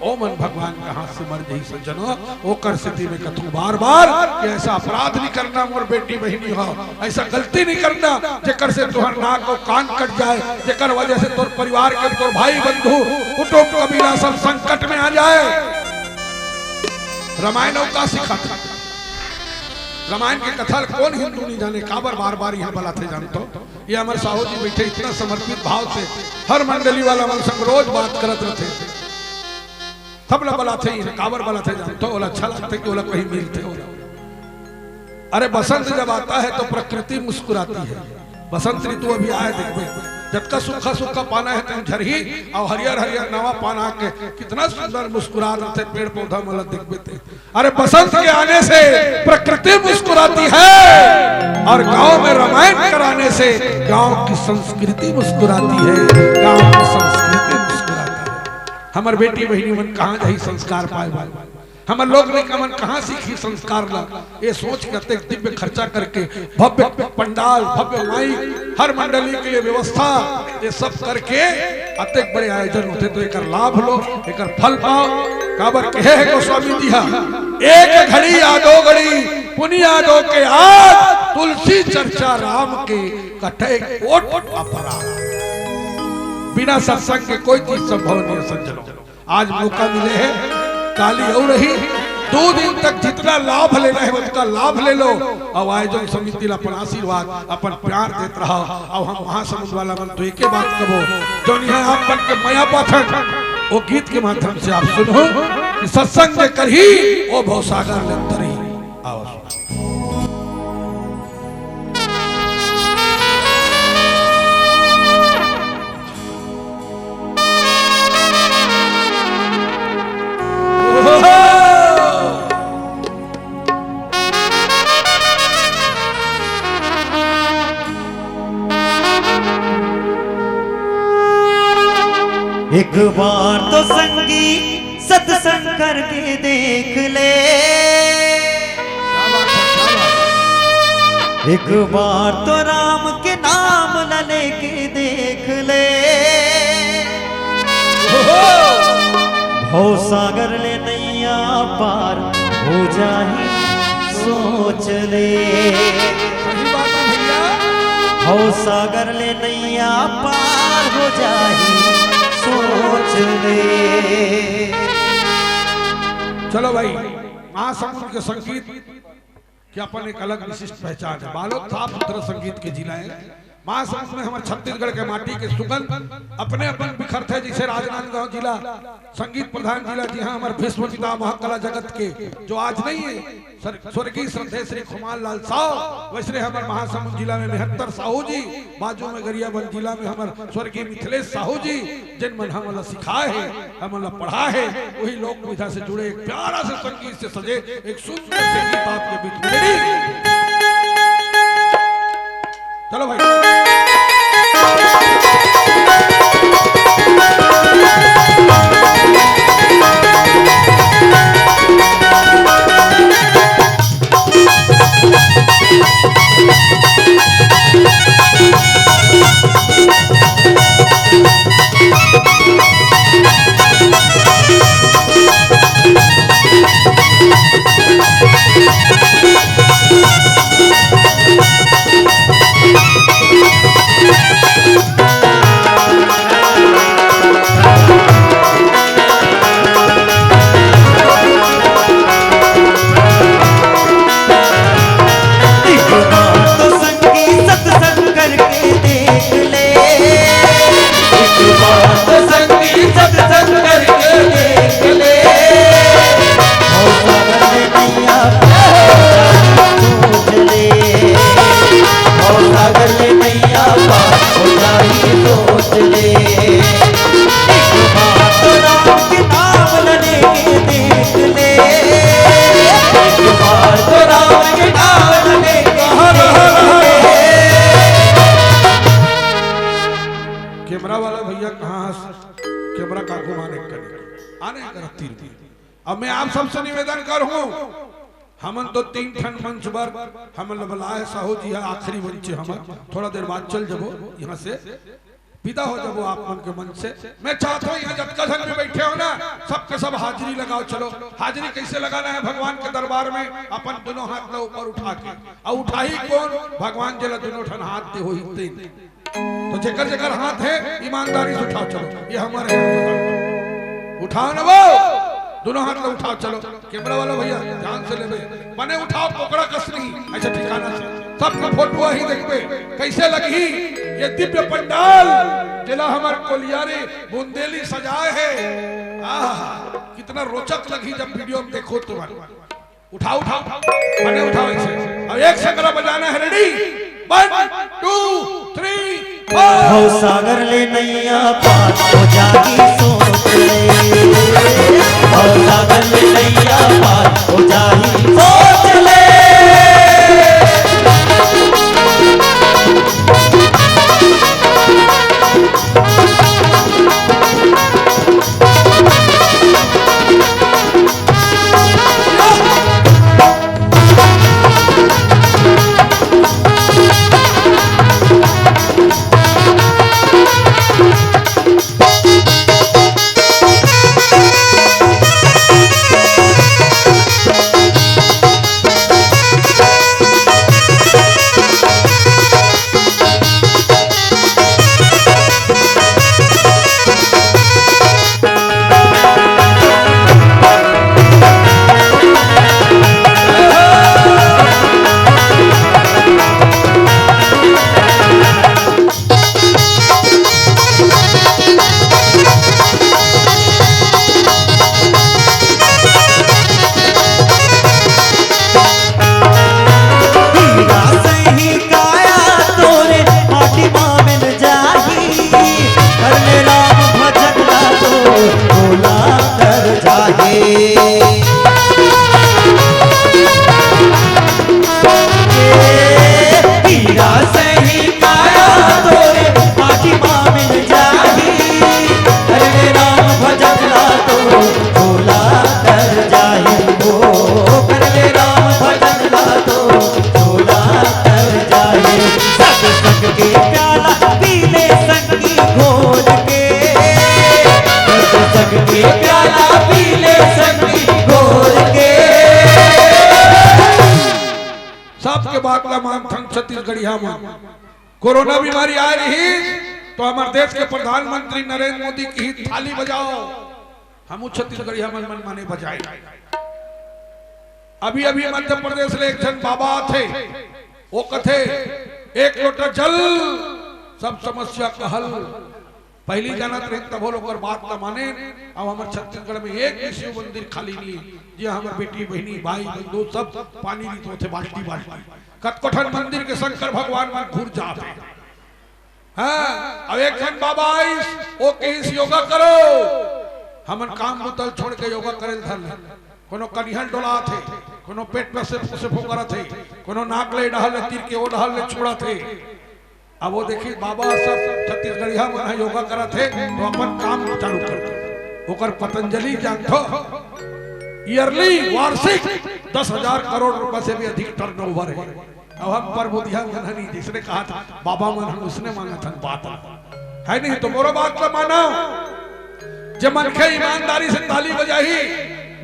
ओ मन भगवान कहां से मर जही सज्जनो, ओकर सेती में कथू बार बार कि ऐसा अपराध नहीं करना मोर बेटी बहिनी हो, ऐसा गलती नहीं करना जेकर से तुहर नाक अउ कान कट जाए, जेकर वजह से तोर परिवार के, तोर भाई बंधु, कुटुंब कबीला सब संकट में आ जाए। रामायण अउ का सिखाथे? रामायण के कथा ल कोन हिंदू नहीं जाने, काबर बार बार यहां बलाथे जानथो? ये हमर साहू जी बैठे इतना समर्पित भाव से हर मंडली वाला मन संग रोज बात करत रथे। सब ला बलाथे, इन्हें काबर बलाथे जानथो? ओला अच्छा लगथे कि ओला कहीं मिलथे ओला। अरे बसंत जब आता है तो प्रकृति मुस्कुराती है। बसंत ऋतु अभी आए देखबे, जतका सूखा सूखा पाना है तुम झरही, अउ हरियर हरियर नवा पाना के कितना सुंदर मुस्कुरात रथे पेड़ पौधा मन ला देखबे ते। अरे बसंत के आने से प्रकृति मुस्कुराती है और गांव में रामायण कराने से गांव की संस्कृति मुस्कुराती है, गांव की संस्कृति मुस्कुराती है। हमर बेटी बहिनी मन कहां जाही संस्कार पाए बर? हमर लोग लइका मन कहां सीखही संस्कार ला? ये सोच के अतेक दिव्य खर्चा करके भव्य पंडाल, भव्य माइक, हर मंडली के लिए व्यवस्था, ये सब करके अतेक बड़े आयोजन होथे, तो एकर लाभ लो, एकर फल पाओ। काबर कहे हे गोस्वामी जी हा, "एक घड़ी या दो घड़ी पुनि आजो के आज, तुलसी चर्चा राम के कटे कोट अपराध।" बिना सत्संग के कोई चीज संभव नहीं है सज्जनों। आज मौका मिले हे, काली अउ रही, दू दिन तक जितना लाभ लेना हे, ओतका लाभ ले लो। अउ आयोजन समिति ला अपन आशीर्वाद, अपन प्यार देत रहा। अउ हम महासमुंद वाला मन तो एके बात कबो, जौन इहां आप मन के मया पाथन, वो गीत के माध्यम से आप सुनहू कि सत्संग जे करही, वो भवसागर ले तरही। आओ सुन। एक बार तो संगी सतसंग करके देख ले, एक बार तो राम के नाम ला लेके देख ले। भव सागर ले नैया पार हो जाही, सोच ले। सही बात है भैया। हो सागर ले नैया पार हो जाही, सोच ले। चलो भाई, महासमुंद के संगीत के अपन एक अलग विशिष्ट पहचान है। बालोद साफ सुथरा संगीत के जिला है। महासमुंद में हमर छत्तीसगढ़ के माटी के सुगंध अपने अपन बिखरथे, जैसे राजनांदगांव जिला संगीत प्रधान जिला, जिहां हमर भीष्म पितामह कला जगत के जो आज नहीं है, सर-, स्वर्गीय श्रद्धेय श्री खुमान लाल साव, वैसने हमर महासमुंद जिला में मेहत्तर साहू जी, बाजू में गरियाबंद जिला में हमर स्वर्गीय मिथिलेश साहू जी, जिन मन हमन ला सिखाए हे, हमन ला पढ़ाए हे, वही लोक विधा से जुड़े एक प्यारा से संगीत से सजे एक सुंदर से गीत आपके बीच में। Ready? चलो भाई। एक बार तो संगी सत्संग करके देख ले, एक बार तो संगी सत्संग करके देख ले। हो सागर में नैया पार हो जाही, सोच ले। हो सागर में नैया पार हो जाही, सोच ले। एक बार तो राम के नाम ल लेके देख ले, एक बार तो राम के नाम ल लेके देख ले। कैमरा वाला भैया कहाँ हस? कैमरा का घुमाने करे, आने कर तीर तीर। अब मैं आप सबसे निवेदन करहूं, हमन तो तीन ठन मंच बर हमन ल बलाए, साहू जी ह आखिरी मंच हे हमर, थोड़ा देर बाद चल जबो यहाँ से, विदा हो जबो आप मन के मंच से। मैं चाहत हूँ यहाँ जतका झन भी बैठे हो ना, सबके सब हाजिरी लगाओ। चलो, हाजिरी कैसे लगाना है भगवान के दरबार में? अपन दोनों हाथ ला ऊपर उठा के, अउ उठाही कौन? भगवान जेला दोनों ठन हाथ दे होही तेन। तो जेकर जेकर हाथ है, ईमानदारी से उठाओ। चलो, ये हमारे हाथ उठाओ ना वो, दोनों हाथ ला उठाओ। चलो, कैमरा वाला भैया, ध्यान से लेबे, बने उठाओ, कोकड़ा कस नहीं, ऐसे ठिकाना से सबका फोटो ही देखबे, कैसे लगही ये दिव्य पंडाल, जेला हमर कोलियारी बुंदेली सजाए है। आह, कितना रोचक लगही जब वीडियो में देखो तुम्हारे। उठाओ, उठाओ, बने उठाओ इसे। अब एक संग बजाना है, ready? One, two, three, four। हो सागर ले नैया पार हो जाही, सोच ले। हो सागर ले नैया पार हो जाही, सोच ले। बात ला मानथन छत्तीसगढ़िया मन। कोरोना बीमारी आए रहिस तो हमर देश के प्रधानमंत्री नरेंद्र मोदी किहिस, "थाली बजाओ।" हमू छत्तीसगढ़िया मन, मन माने बजाए। अभी अभी मध्य प्रदेश ले एक झन बाबा आथे, वो कथे, "एक लोटा जल, सब समस्या का हल।" पहिली जानत रहिन तभो लोग ओकर बात ला माने। अब हमर छत्तीसगढ़ में एक भी शिव मंदिर खाली नहीं है, जे हमर बेटी, बहिनी, भाई, बंधु सब पानी रितोथे बाल्टी बाल्टी। कतको ठन मंदिर के शंकर भगवान मन घुर जात हे। हाँ, अब एक झन बाबा आइस, वो कहिस, "योगा करो।" हमन काम बुता ल छोड़ के योगा करे ल धर ले। कोनो कनिहा ल डोलात हे, कोनो पेट में से, से फो करत हे, कोनो नाक ले ए डहर ले तीर के ओ डहर ले छोड़त हे। अब वो देखिस बाबा सब छत्तीसगढ़िया मन ह योगा करत हे, तो अपन काम चालू कर दे। ओकर पतंजलि जानथो, ईयरली, वार्षिक दस हजार करोड़ रुपए से भी अधिक टर्नओवर है। अब हम प्रबुद्धिया मन हनी, जिसने कहा था, बाबा मन हम उसने मांगा था बात। है नहीं तो मोरो बात ला मानो। जे मनखे ईमानदारी से ताली बजाही,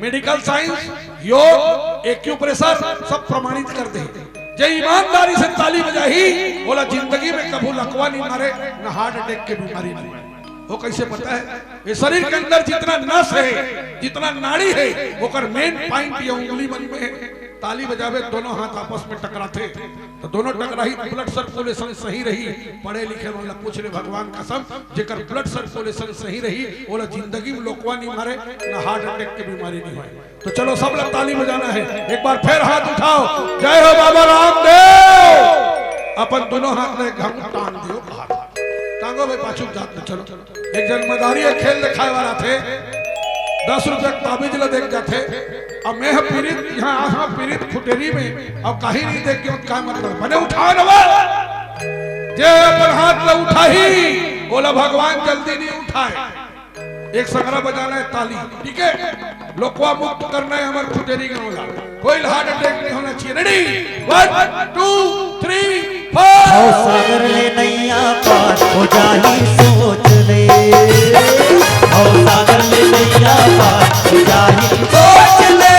मेडिकल साइंस, योग, एक्यूप्रेशर सब प्रमाणित कर दे। जे ईमानदारी से ताली बजाही, ओला जिंदगी में कभू लकवा नहीं मारे, न हार्ट अटैक के बीमारी नहीं। वो कैसे पता है? ये शरीर के अंदर जितना नस है, जितना नाड़ी है, ओकर मेन पॉइंट ये उंगली मन में है। ताली बजावे, दोनों हाथ आपस में टकराथे, तो दोनों टकराही, ब्लड सर्कुलेशन सही रही। पढ़े लिखे वाला पूछ ले, भगवान कसम, जेकर ब्लड सर्कुलेशन सही रही, ओला जिंदगी में लोकवा नहीं मारे, ना हार्ट अटैक के बीमारी नहीं होए। तो चलो, सब लोग ताली बजाना है, एक बार फिर हाथ उठाओ, जय हो बाबा रामदेव। अपन दोनों हाथ में एक घम टांग दियो, हाथ टांगो भाई, पाछू जात में चलो। एक जन मदारी एक खेल दिखाए वाला थे, दस रुपया ताबीज ला देख जाथे। अब मैं ह पीरित, यहाँ आहा पीरित खुटेरी में, अब कहीं नहीं देख के का मतलब बने उठाओ ना वो। जे अपन हाथ ला उठाही, ओला भगवान जल्दी नहीं उठाए। एक संगरा बजाना है ताली, ठीक है? लोकवा मुक्त करना है हमर खुटेरी गाँव ला। कोई हार्ट अटैक नहीं होना चाहिए। रेडी? वन, टू, थ्री, फोर। भव सागर ले नैया पार हो जाही सोच ले। भव सागर ले नैया पार हो जाही सोच ले।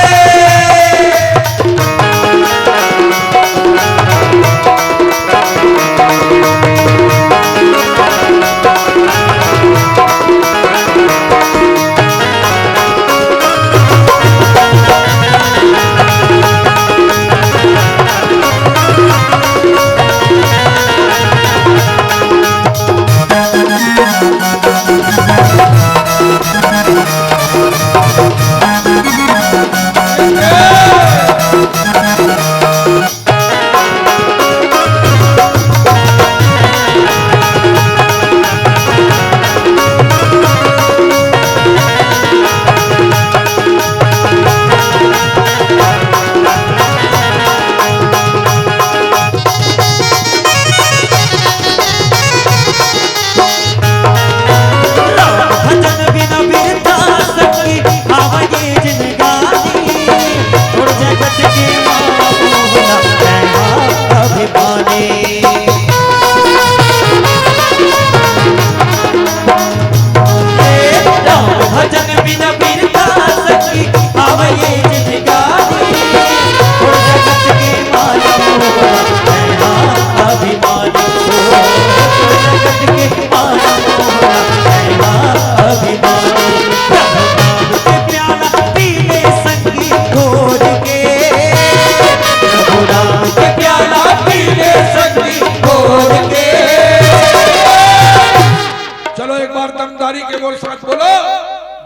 चलो, एक बार दमदारी के बोल, साथ बोलो,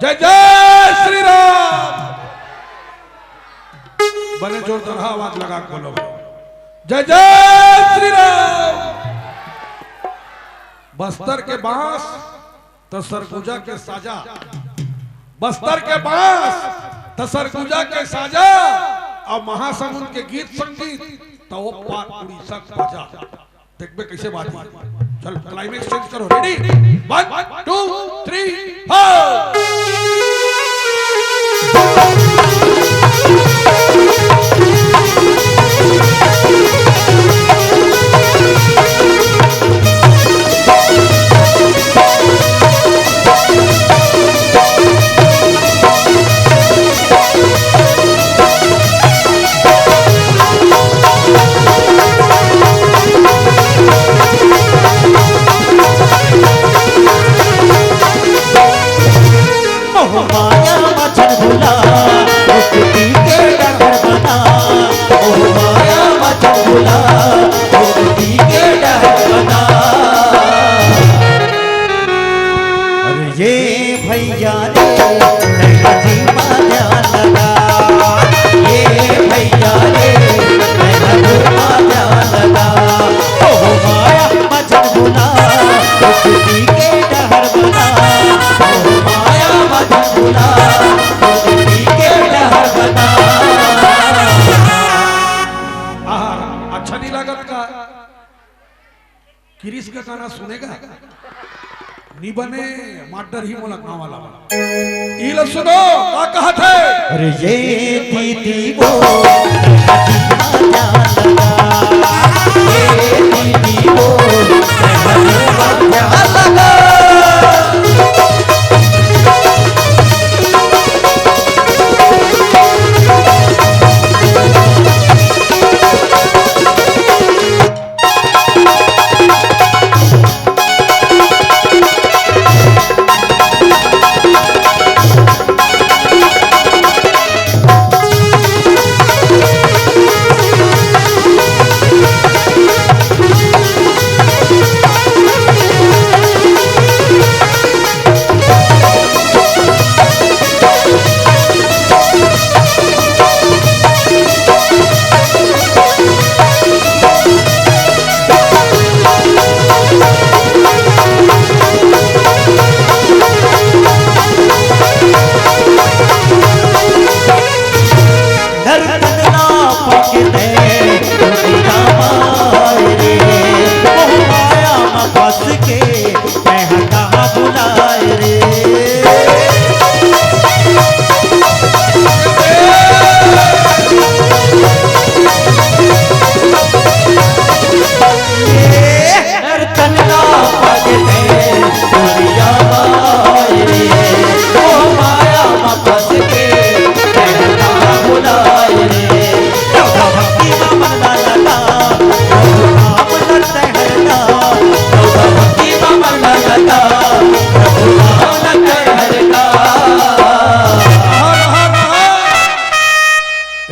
जय जय श्री राम। बने जोरदार आवाज लगा के बोलो, जय जय श्री राम। बस्तर के बांस त सरगुजा के साजा, बस्तर के बांस त सरगुजा के साजा, अउ महासमुंद के गीत संगीत त ओ पार उड़ीसा के बाजा। देखबे कैसे बात है। चल, क्लाइमेक्स चेंज करो, रेडी, वन, टू, थ्री, फोर। का गाना सुनेगा? नी बने, मार डरही मोला गाँव वाला मन। ई ला सुनो, का कहत हे? अरे ये दीदी वो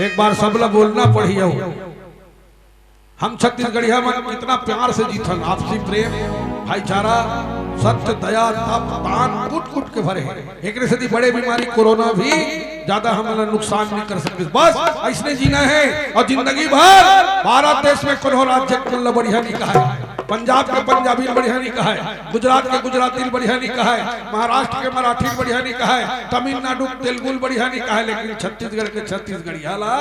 एक बार सबला बोलना पड़ही हो। हम छत्तीसगढ़िया मन कितना प्यार से जीथन, आपसी प्रेम, भाईचारा, सत्य, दया, तप, दान कूट कूट के भरे हे। एकरे सेती बड़े बीमारी कोरोना भी ज्यादा हमन ला नुकसान नहीं कर सके। बस अइसने जीना हे अउ जिंदगी भर भारत देश में कोनो राज्य के मन ला बढ़िया नहीं कहे, पंजाब के पंजाबी ल बढ़िया नहीं कहे, गुजरात के गुजराती ल बढ़िया नहीं कहे, महाराष्ट्र के मराठी ल बढ़िया नहीं कहे, तमिलनाडु के तेलुगु ल बढ़िया नहीं कहे, लेकिन छत्तीसगढ़ के छत्तीसगढ़िया ला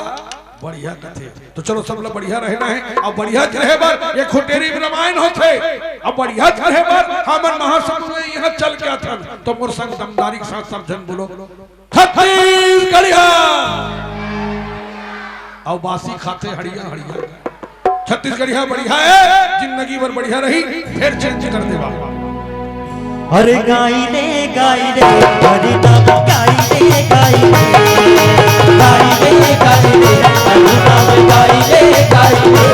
बढ़िया कथे। तो चलो, सब ला बढ़िया रहना हे। अब बढ़िया रहे बर ये खुटेरी में रामायण होथे। अब बढ़िया रहे बर हमन महासमुंद में यहाँ चल के आथन। तो मोर संग दमदारी के साथ सब झन बोलो, छत्तीसगढ़िया। अउ बासी खाथे हड़िया हड़िया। छत्तीसगढ़िया बढ़िया हे, जिंदगी भर बढ़िया रही, फेर चेंज कर देवा। अरे गाई रे गाई रे, हरि नाम गाई रे गाई रे, गाई रे गाई रे, हरि नाम गाई रे गाई रे।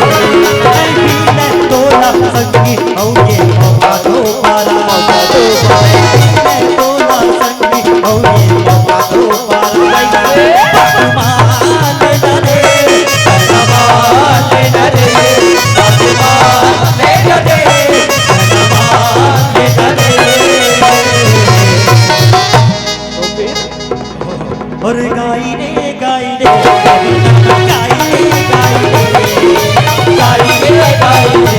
मैं भी मैं तोला संगी, औ ये मौका दो पारा, मौका दो पारा। मैं तोला संगी, औ ये मौका दो पारा। और गाई रे गाई रे, गाई रे गाई रे, गाई रे गाई रे, गाई रे गाई रे।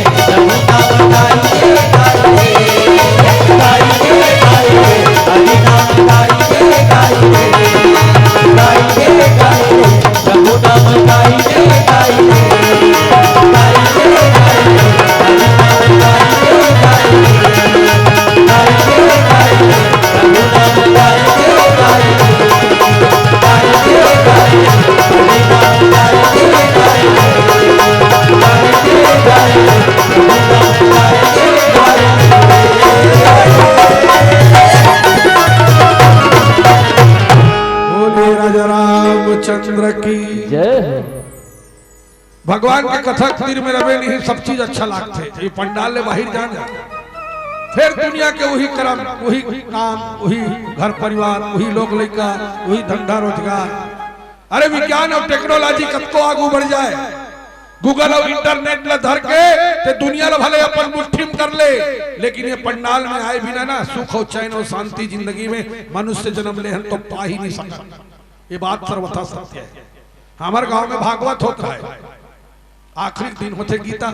बोलिए राजा रामचंद्र की। जय हो। भगवान के कथा के तीर में रहे नहीं, सब चीज अच्छा लागथे। ये पंडाल ले बाहर जान, फिर दुनिया के वही कर्म, वही काम, वही घर परिवार, वही लोग लइका, वही धंधा रोजगार। अरे, विज्ञान अउ टेक्नोलॉजी कतको आगू बढ़ जाए, Google अउ इंटरनेट ल धर के ते दुनिया ल भले अपन मुट्ठी में कर ले, लेकिन ये पंडाल में आए बिना ना सुख अउ चैन अउ शांति जिंदगी में मनुष्य जन्म ले हन तो पा ही नहीं सकत। ये बात सर्वथा सत्य हे। हमर गांव में भागवत होत हे, आखिरी दिन होथे गीता।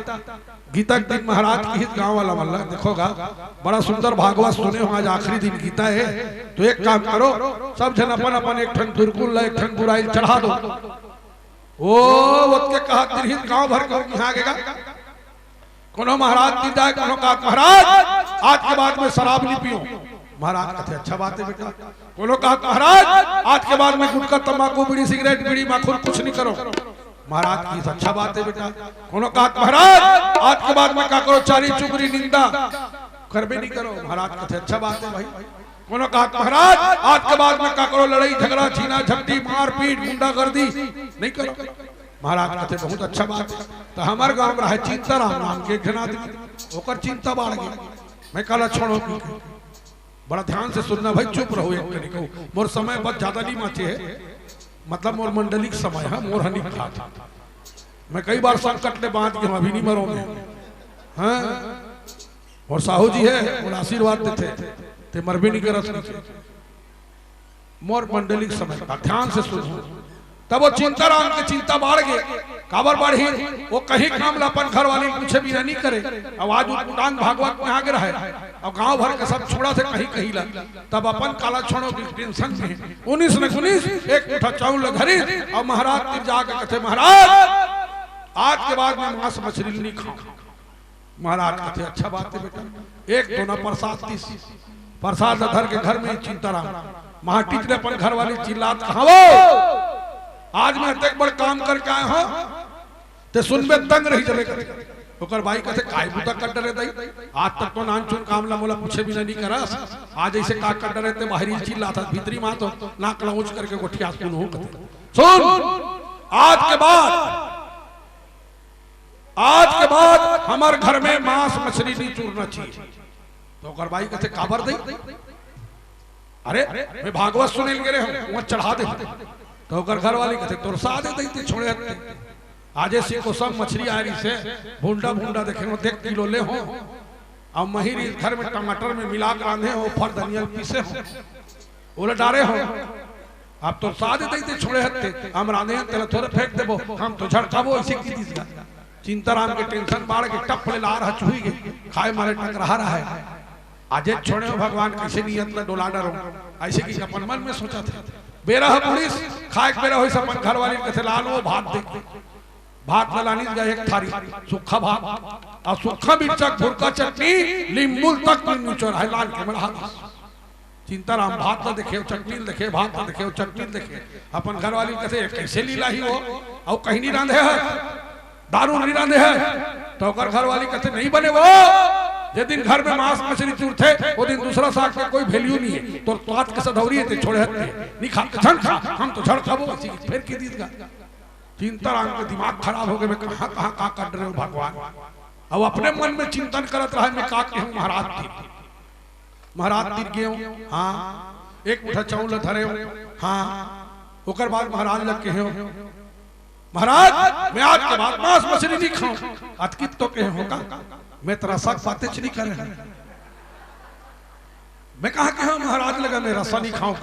गीता के दिन महाराज किहिस गांव वाला मन ला, देखो गा, बड़ा सुंदर भागवत सुने हो, आज आखिरी दिन गीता हे, तो एक काम करो, सब झन अपन अपन एक ठन दुर्गुण ला, एक ठन बुराई चढ़ा दो। ओ, ओतके कहत रिहिस, गांव भर के इहां आगे गा। कोनो महाराज तीर जाय, कोनो कहत, "महाराज, आज के बाद में शराब नहीं पीऊं।" महाराज कथे, "अच्छा बात है बेटा।" कोनो कहत, "महाराज, आज के बाद में गुटखा, तंबाकू, बीड़ी, सिगरेट, बीड़ी, माखुर कुछ नहीं करो।" महाराज कथे, "अच्छा बात है बेटा।" कोनो कहत, "महाराज, आज के बाद में काकरो चारी चुगली निंदा करबे नहीं करो।" महाराज कथे, "अच्छा बात है भाई।" कोनो कहत, "महाराज, आज के बाद में काकरो लड़ाई झगड़ा, छीना झपटी, मारपीट, गुंडागर्दी नहीं करो।" महाराज कथे, "बहुत अच्छा बात है।" तो हमर गांव में रहे चिंताराम नाम के एक झन आदमी, ओकर चिंता बाढ़ गई। मैं कहला, "छोड़ो।" बड़ा ध्यान से सुनना भाई, चुप रहो एक कनी को। मोर समय बहुत ज्यादा नहीं बाँचे हे, मतलब मोर मंडली के समय हे, मोर हनी खात। मैं कई बार संकट ले बाँच गया हूँ, अभी नहीं मरो मैं। हाँ, मोर साहू जी हे, मोला आशीर्वाद देथे, ते मरबे नहीं करस। मोर मंडली के समय का ध्यान से सुनो। तब वो चिंताराम के चिंता बाढ़ गे। काबर बाढ़ही? वो कहीं काम ला अपन घर वाली पूछे बिना नहीं करे। अब आज उटपुटांग भागवत में आगे रहे, अब गांव भर के सब छोड़ा थे कहीं कहीं ला। तब अपन काला छोड़ो की टेंशन में उन्नीस न उन्नीस एक मुठा चाउर ला धरी, और महाराज तीर जाके कथे, "महाराज, आज के बाद में मांस मछली नहीं खाऊं।" महाराज कथे, "अच्छा बात है बेटा।" एक दोना प्रसाद दिस, प्रसाद ला धर के घर में चिंताराम माटी ले अपन घर वाली चिल्लात, "कहाँ वो? आज मैं अतेक बड़ काम करके आए हूँ, ते सुनबे तंग रही जबे।" कथे, ओकर बाई कथे, "काय बुता कर डरे दाई? आज तक तो नानचुन काम ला मोला पूछे बिना नहीं करस, आज ऐसे का कर डरे ते बाहरी चिल्लात हस, भीतरी माँ तो नाक ला ऊंच करके गोठिया सुन हो।" कथे, "सुन, आज के बाद आज के बाद हमर घर में मांस मछली नहीं चुरना चाहिए।" तो ओकर बाई कथे, "काबर दई?" "अरे, मैं भागवत सुने ले गे रहे हूँ, वहाँ चढ़ा दे।" तो ओकर घर वाली कथे, "तोर सादे दई ते छोड़े हत्ते। आजे सिकोसम मछली आय रही से, भूंडा भूंडा देखे हो, देख किलो ले हो। अब महीरी घर में टमाटर में मिला के रांधे हो, फर धनिया पीसे हो।" ओला डारे हो, अब तोर सादे दई ते छोड़े हत्ते, हम रांधे हन, तेला थोड़े फेंक देबो, हम तो झड़काबो, ऐसे की दिस गा। चिंताराम के टेंशन बाढ़ के टप ले लार ह चुही गे, खाए मारे टकराहा रहे। आजे छोड़े हो भगवान, कैसे नियत ला डोला डरो, ऐसे की अपन मन में सोचा थे। बेरा ह पुलिस, खाए के बेरा होइस, अपन घर वाली कथे, "लान वो भात दे।" भात ला लानिस गा एक थारी, सूखा भात, और सूखा मिर्चा, भुरका चटनी, लींबू तक में निचोर है, लान के मढ़ा दिस। चिंताराम भात ला देखे, चटनी ला देखे, भात ला देखे, चटनी ला देखे। अपन घर वाली कथे, "ये कैसे लीला ही वो? अउ कहीं नहीं रांधे है, दारू नहीं रांधे है।" तो ओकर घर वाली कथे, "नहीं बने वो, जे दिन घर में मांस मछली चुरथे, वो दिन दूसरा साग के कोई value नहीं है। तोर तात के सधौरी है, ते छोड़े हत्ते, नहीं खा, झन खा, हम तो झड़ खाबो।" ऐसी फेर के दिस गा। चिंताराम के दिमाग खराब हो गए, "मैं कहाँ कहाँ का कर रहे हो भगवान?" अब अपने मन में चिंतन करत रहा, "मैं का कहूँ महाराज तीर?" महाराज तीर गेंव, हाँ, एक मुठा चाउर ला धरेंव, हाँ, ओकर बाद महाराज ला कहेंव, "महाराज, मैं आज के बाद मांस मछली नहीं खाऊं।" अतकित तो कहे हो का, "मैं तो रसा के बातें नहीं करे हूं।" मैं कहा के, "हाँ महाराज, लगा मैं रसा नहीं खाऊं।"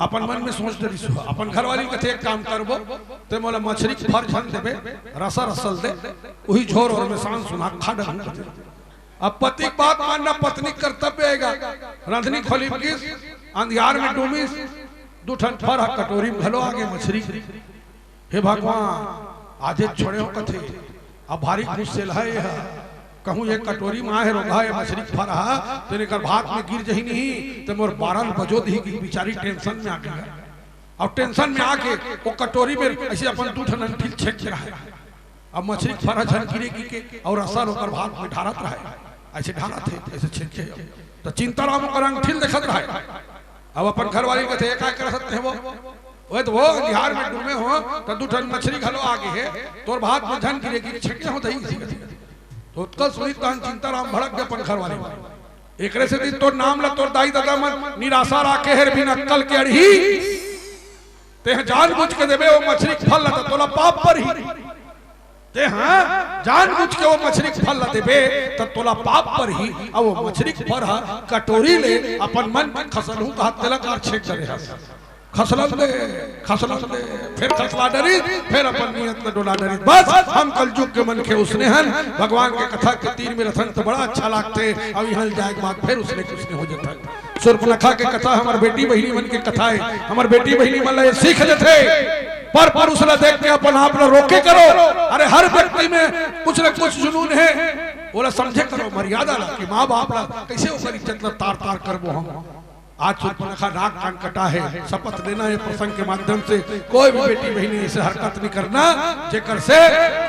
अपन मन में सोच डरिस हो, अपन घर वाली कथे, "एक काम करबो, ते मोला मछरी के फर झन देबे, रसा रसल दे, उही झोर और मैं सांझ सुना खा डरूं।" अब पति के बात मानना, पत्नी के कर्तव्य आएगा। रांधनी खोली गिस, अंधियार में डूमिस, दू ठन फर ह कटोरी में घलो आगे मछरी। हे भगवान, आजे छोड़े हो कथे, अब भारी खुश से लहे ह। कहूँ एक कटोरी में आहे रोगहा, ये मछरी के फर ह, तो एकर भात में गिर जही नहीं, तो मोर बारह बजो दही की बेचारी टेंशन में आ गई। और टेंशन में आके वो कटोरी में ऐसे अपन दू ठन अंठिल छेक के रहे। अब मछरी के फर ह झन गिरे की के, और रसा ओकर भात में ढारत रहे, ऐसे ढारत है, ऐसे छेक के। तो चिंताराम ओकर अंठिल देखत रहे। अब अपन घर वाली कथे, "का करत हे वो?" "ओए तो वो बिहार में डूमे हो, तो दू ठन मछरी घलो आ गए हे, तोर भात में झन गिरे की छेके हो दही किसी कथे।" तो ओतका सुनी तहन चिंताराम भड़क गए अपन घर वाली। "एकरे से दिन तोर नाम ला तोर दाई ददा मन निराशा राखे हेर बिन अक्कल के अड़ही। तेह जानबूझ के देबे वो मछरी के फल ला, तो तोला पाप परही। तेह जानबूझ के वो मछरी के फल ला देबे, तो तोला पाप परही।" अब वो मछरी के फर ह कटोरी ले अपन मन के खसलहूं कहा तेला कार छेक डरे हस। खसलन दे, खसलन दे, फिर खसला डरिस, फिर अपन नियत ला डोला डरिस। बस हम कलजुग के मनखे उसने हन, भगवान के कथा के तीर में रथन तो बड़ा अच्छा लागथे, अब इहां ले जाए के बाद फिर उसने के उसने हो जथन। सूर्पनखा के कथा हमर बेटी बहिनी मन के कथा हे, हमर बेटी बहिनी मन ला ये सीख देथे। पर पुरुष ला देख के अपन आप ला रोके करो। अरे, हर व्यक्ति में कुछ न कुछ जुनून हे, ओला समझे करो, मर्यादा ला, कि माँ बाप ला कैसे ओकर इज्जत ला तार तार करबो हम। आज सूर्पनखा नाक कान कटा हे, शपथ लेना हे प्रसंग के माध्यम से, कोई भी बेटी बहिनी ऐसे हरकत नहीं करना, जेकर से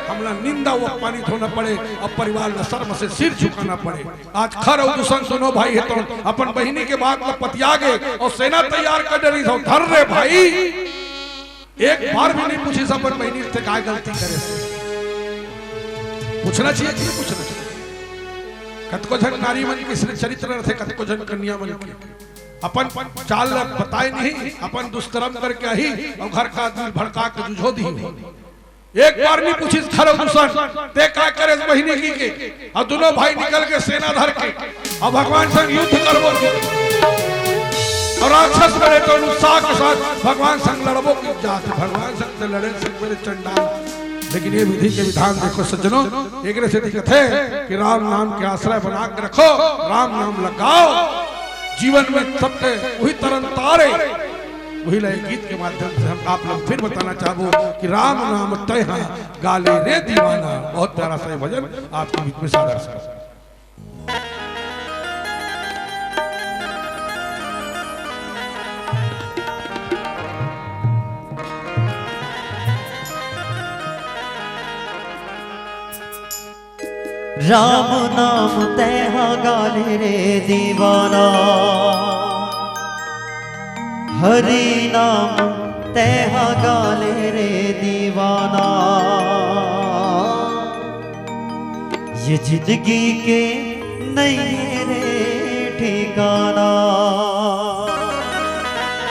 हमला निंदा व अपमानित होना पड़े, अब परिवार ला शर्म से सिर झुकाना पड़े। आज खर अउ दूसन दोनों भाई हे, तो अपन बहिनी के बात ला पतिया गे अउ सेना तैयार कर डरिस हो। धर रे भाई, एक बार भी नहीं पूछिस अपन बहिनी से काय गलती करे। पूछना चाहिए कि नहीं पूछना चाहिए? कतको झन नारी मन के चरित्र रथे, कतको झन कन्या मन के अपन चाल ला बताए नहीं, अपन दुष्कर्म करके आही अउ घर का आदमी भड़का के जुझो दी। एक बार नहीं पूछिस खर अउ दूसन, ते काय करे बहिनी की के? अउ दोनों भाई निकल के सेना धर के अउ भगवान संग युद्ध करबो की। अउ राक्षस बने तो उत्साह के साथ भगवान संग लड़बो की जात, भगवान संग से लड़े से मेरे चंडाल। लेकिन ये विधि के विधान देखो सज्जनों, एकरे से दिखत हे कि राम नाम के आश्रय बना के रखो, राम नाम लगाओ, जीवन में सबके वही तरन तारे। वही ला एक गीत के माध्यम से हम आप लोग फिर बताना चाहबो कि राम नाम तैहा गाले रे दीवाना। बहुत प्यारा सा ये भजन आपके बीच में सादर है। राम नाम तैहा गाले रे दीवाना, हरि नाम तैहा गाले रे दीवाना, ये जिंदगी के नहीं है रे ठिकाना।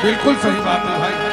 बिल्कुल सही बात है भाई।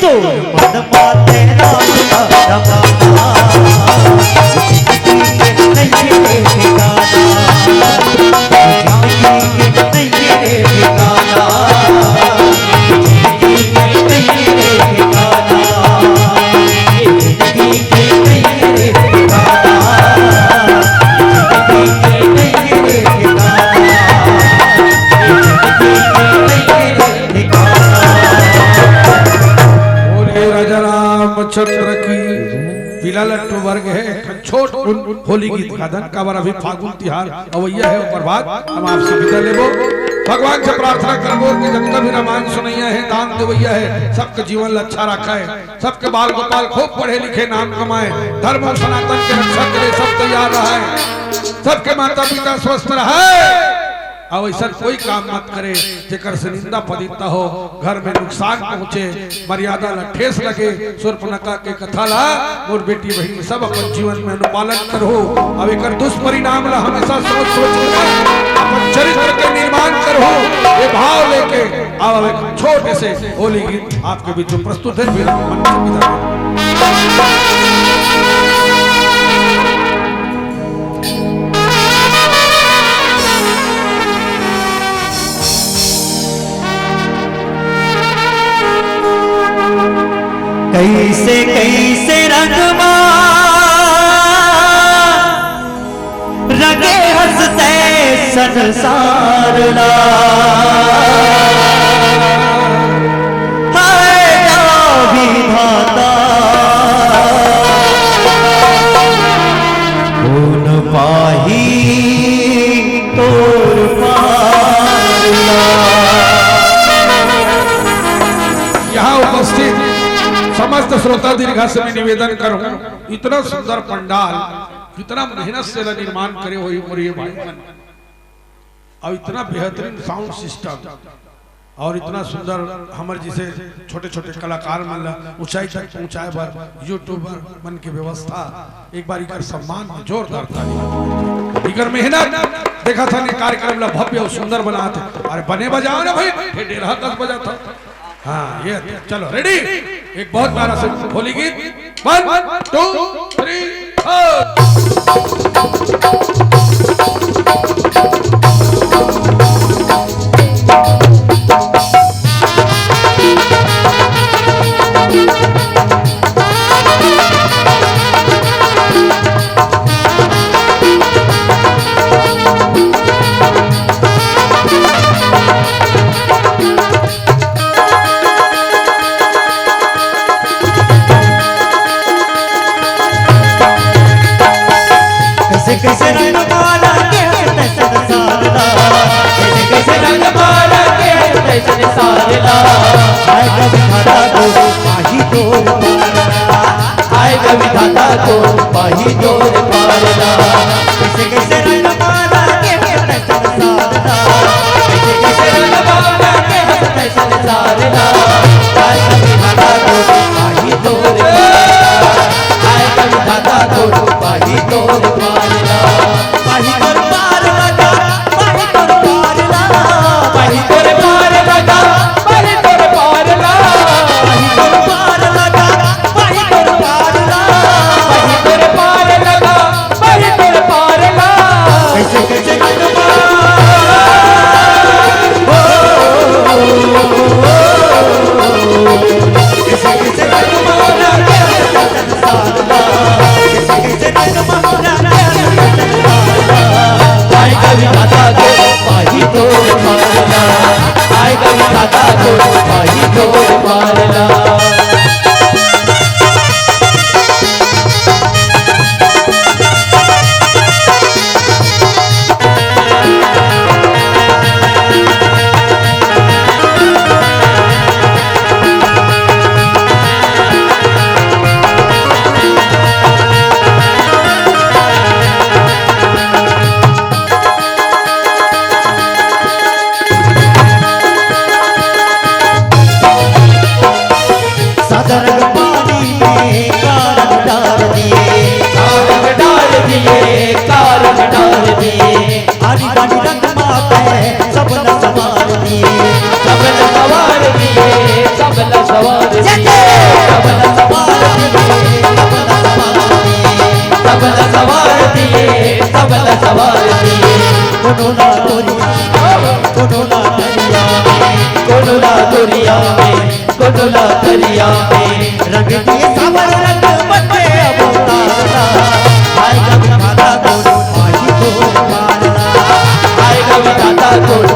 तोर मन माते राम का रमाना, जिंदगी के नइये रे ठिकाना, जिंदगी के नइये रे ठिकाना, जिंदगी के नइये रे ठिकाना, जिंदगी के नइये रे ठिकाना, जिंदगी के नइये रे ठिकाना, जिंदगी के नइये रे और ये राजा रामचंद्र की पीला लट्टू वर्ग है, एक ठन छोट उन होली गीत का दन काबर अभी फागुन तिहार अवैया है, ओकर बाद हम आपसे विदा लेबो। भगवान से प्रार्थना करबो कि जतका भी रामायण सुनैया है, दान देवैया है, सबके जीवन ल अच्छा रखा है, सबके बाल गोपाल खूब पढ़े लिखे, नाम कमाए, धर्म और सनातन के रक्षा करे, सब तैयार रहा है, सबके माता पिता स्वस्थ रहा है। अब ऐसा कोई काम मत करे जेकर से निंदा पदित्ता हो, घर में नुकसान पहुंचे, मर्यादा ला ठेस लगे। शूर्पणखा के कथा ला मोर बेटी बहिनी सब अपन जीवन में अनुपालन करहू। अब एकर दुष्परिणाम ला हमेशा सोच सोच के अपन चरित्र के निर्माण करहू। ये भाव लेके अब एक छोटे से होली गीत आपके बीच में प्रस्तुत है। फिर मन की विदा। कैसे कैसे रंग मा रंगे हंसते संसार ला। हाय या विधाता, कौन पाही तोर पार ला। यहाँ उपस्थित समस्त श्रोता दीर्घा से मैं निवेदन करूं, इतना सुंदर पंडाल, इतना मेहनत से निर्माण करे होही मोर ये भाई मन, और इतना बेहतरीन साउंड सिस्टम, और इतना सुंदर हमर जैसे छोटे छोटे कलाकार मन ला ऊंचाई तक पहुंचाए बर यूट्यूबर मन के व्यवस्था, एक बार इकर सम्मान में जोरदार ताली। इकर मेहनत देखा था ने कार्यक्रम ला भव्य और सुंदर बनात हे। अरे बने बजाओ ना भाई, ये डेढ़ा दस बजा था। हाँ, ये चलो, रेडी। एक बहुत प्यारा सा होली गीत। One, two, three, four। कैसे कैसे रंग माला के हंसते संसार ला, कैसे कैसे रंग माला के हंसते संसार ला। आय कवि धाता को पाही तोर पार ला, आय कवि धाता को पाही तोर पार ला। कैसे कैसे रंग माला के हंसते संसार ला, कैसे कैसे रंग माला के हंसते संसार ला। आय कवि धाता को पाही तोर पार ला, आय कवि धाता को पाही तोर पार ला। पाही तोर पार लगा, पाही तोर पार ला। पाही तोर पार लगा, पाही तोर पार ला। पाही तोर पार लगा, पाही तोर पार ला। पाही तोर पार लगा, पाही तोर पार ला। कैसे कैसे रंग माला, ओ, ओ, ओ, ओ, ओ, कैसे कैसे रंग माला के हंसते संसार ला। कैसे कैसे रंग माला के हंसते संसार ला। आय कवि धाता को पाही तोर पार ला, आय कवि धाता को पाही तोर पार ला। सादा रंग पानी में काला रंग डार दिए, काला रंग डार दिए, काला रंग डार दिए। आनी बानी रंग माते सबला सवार दिए, सबला सवार दिए, सबला सवार दिए। दरिया में रंग दिए सावर रंग बचे अब उतारना। आएगा विधाता तोर माही तोर पालना। आएगा विधाता तोर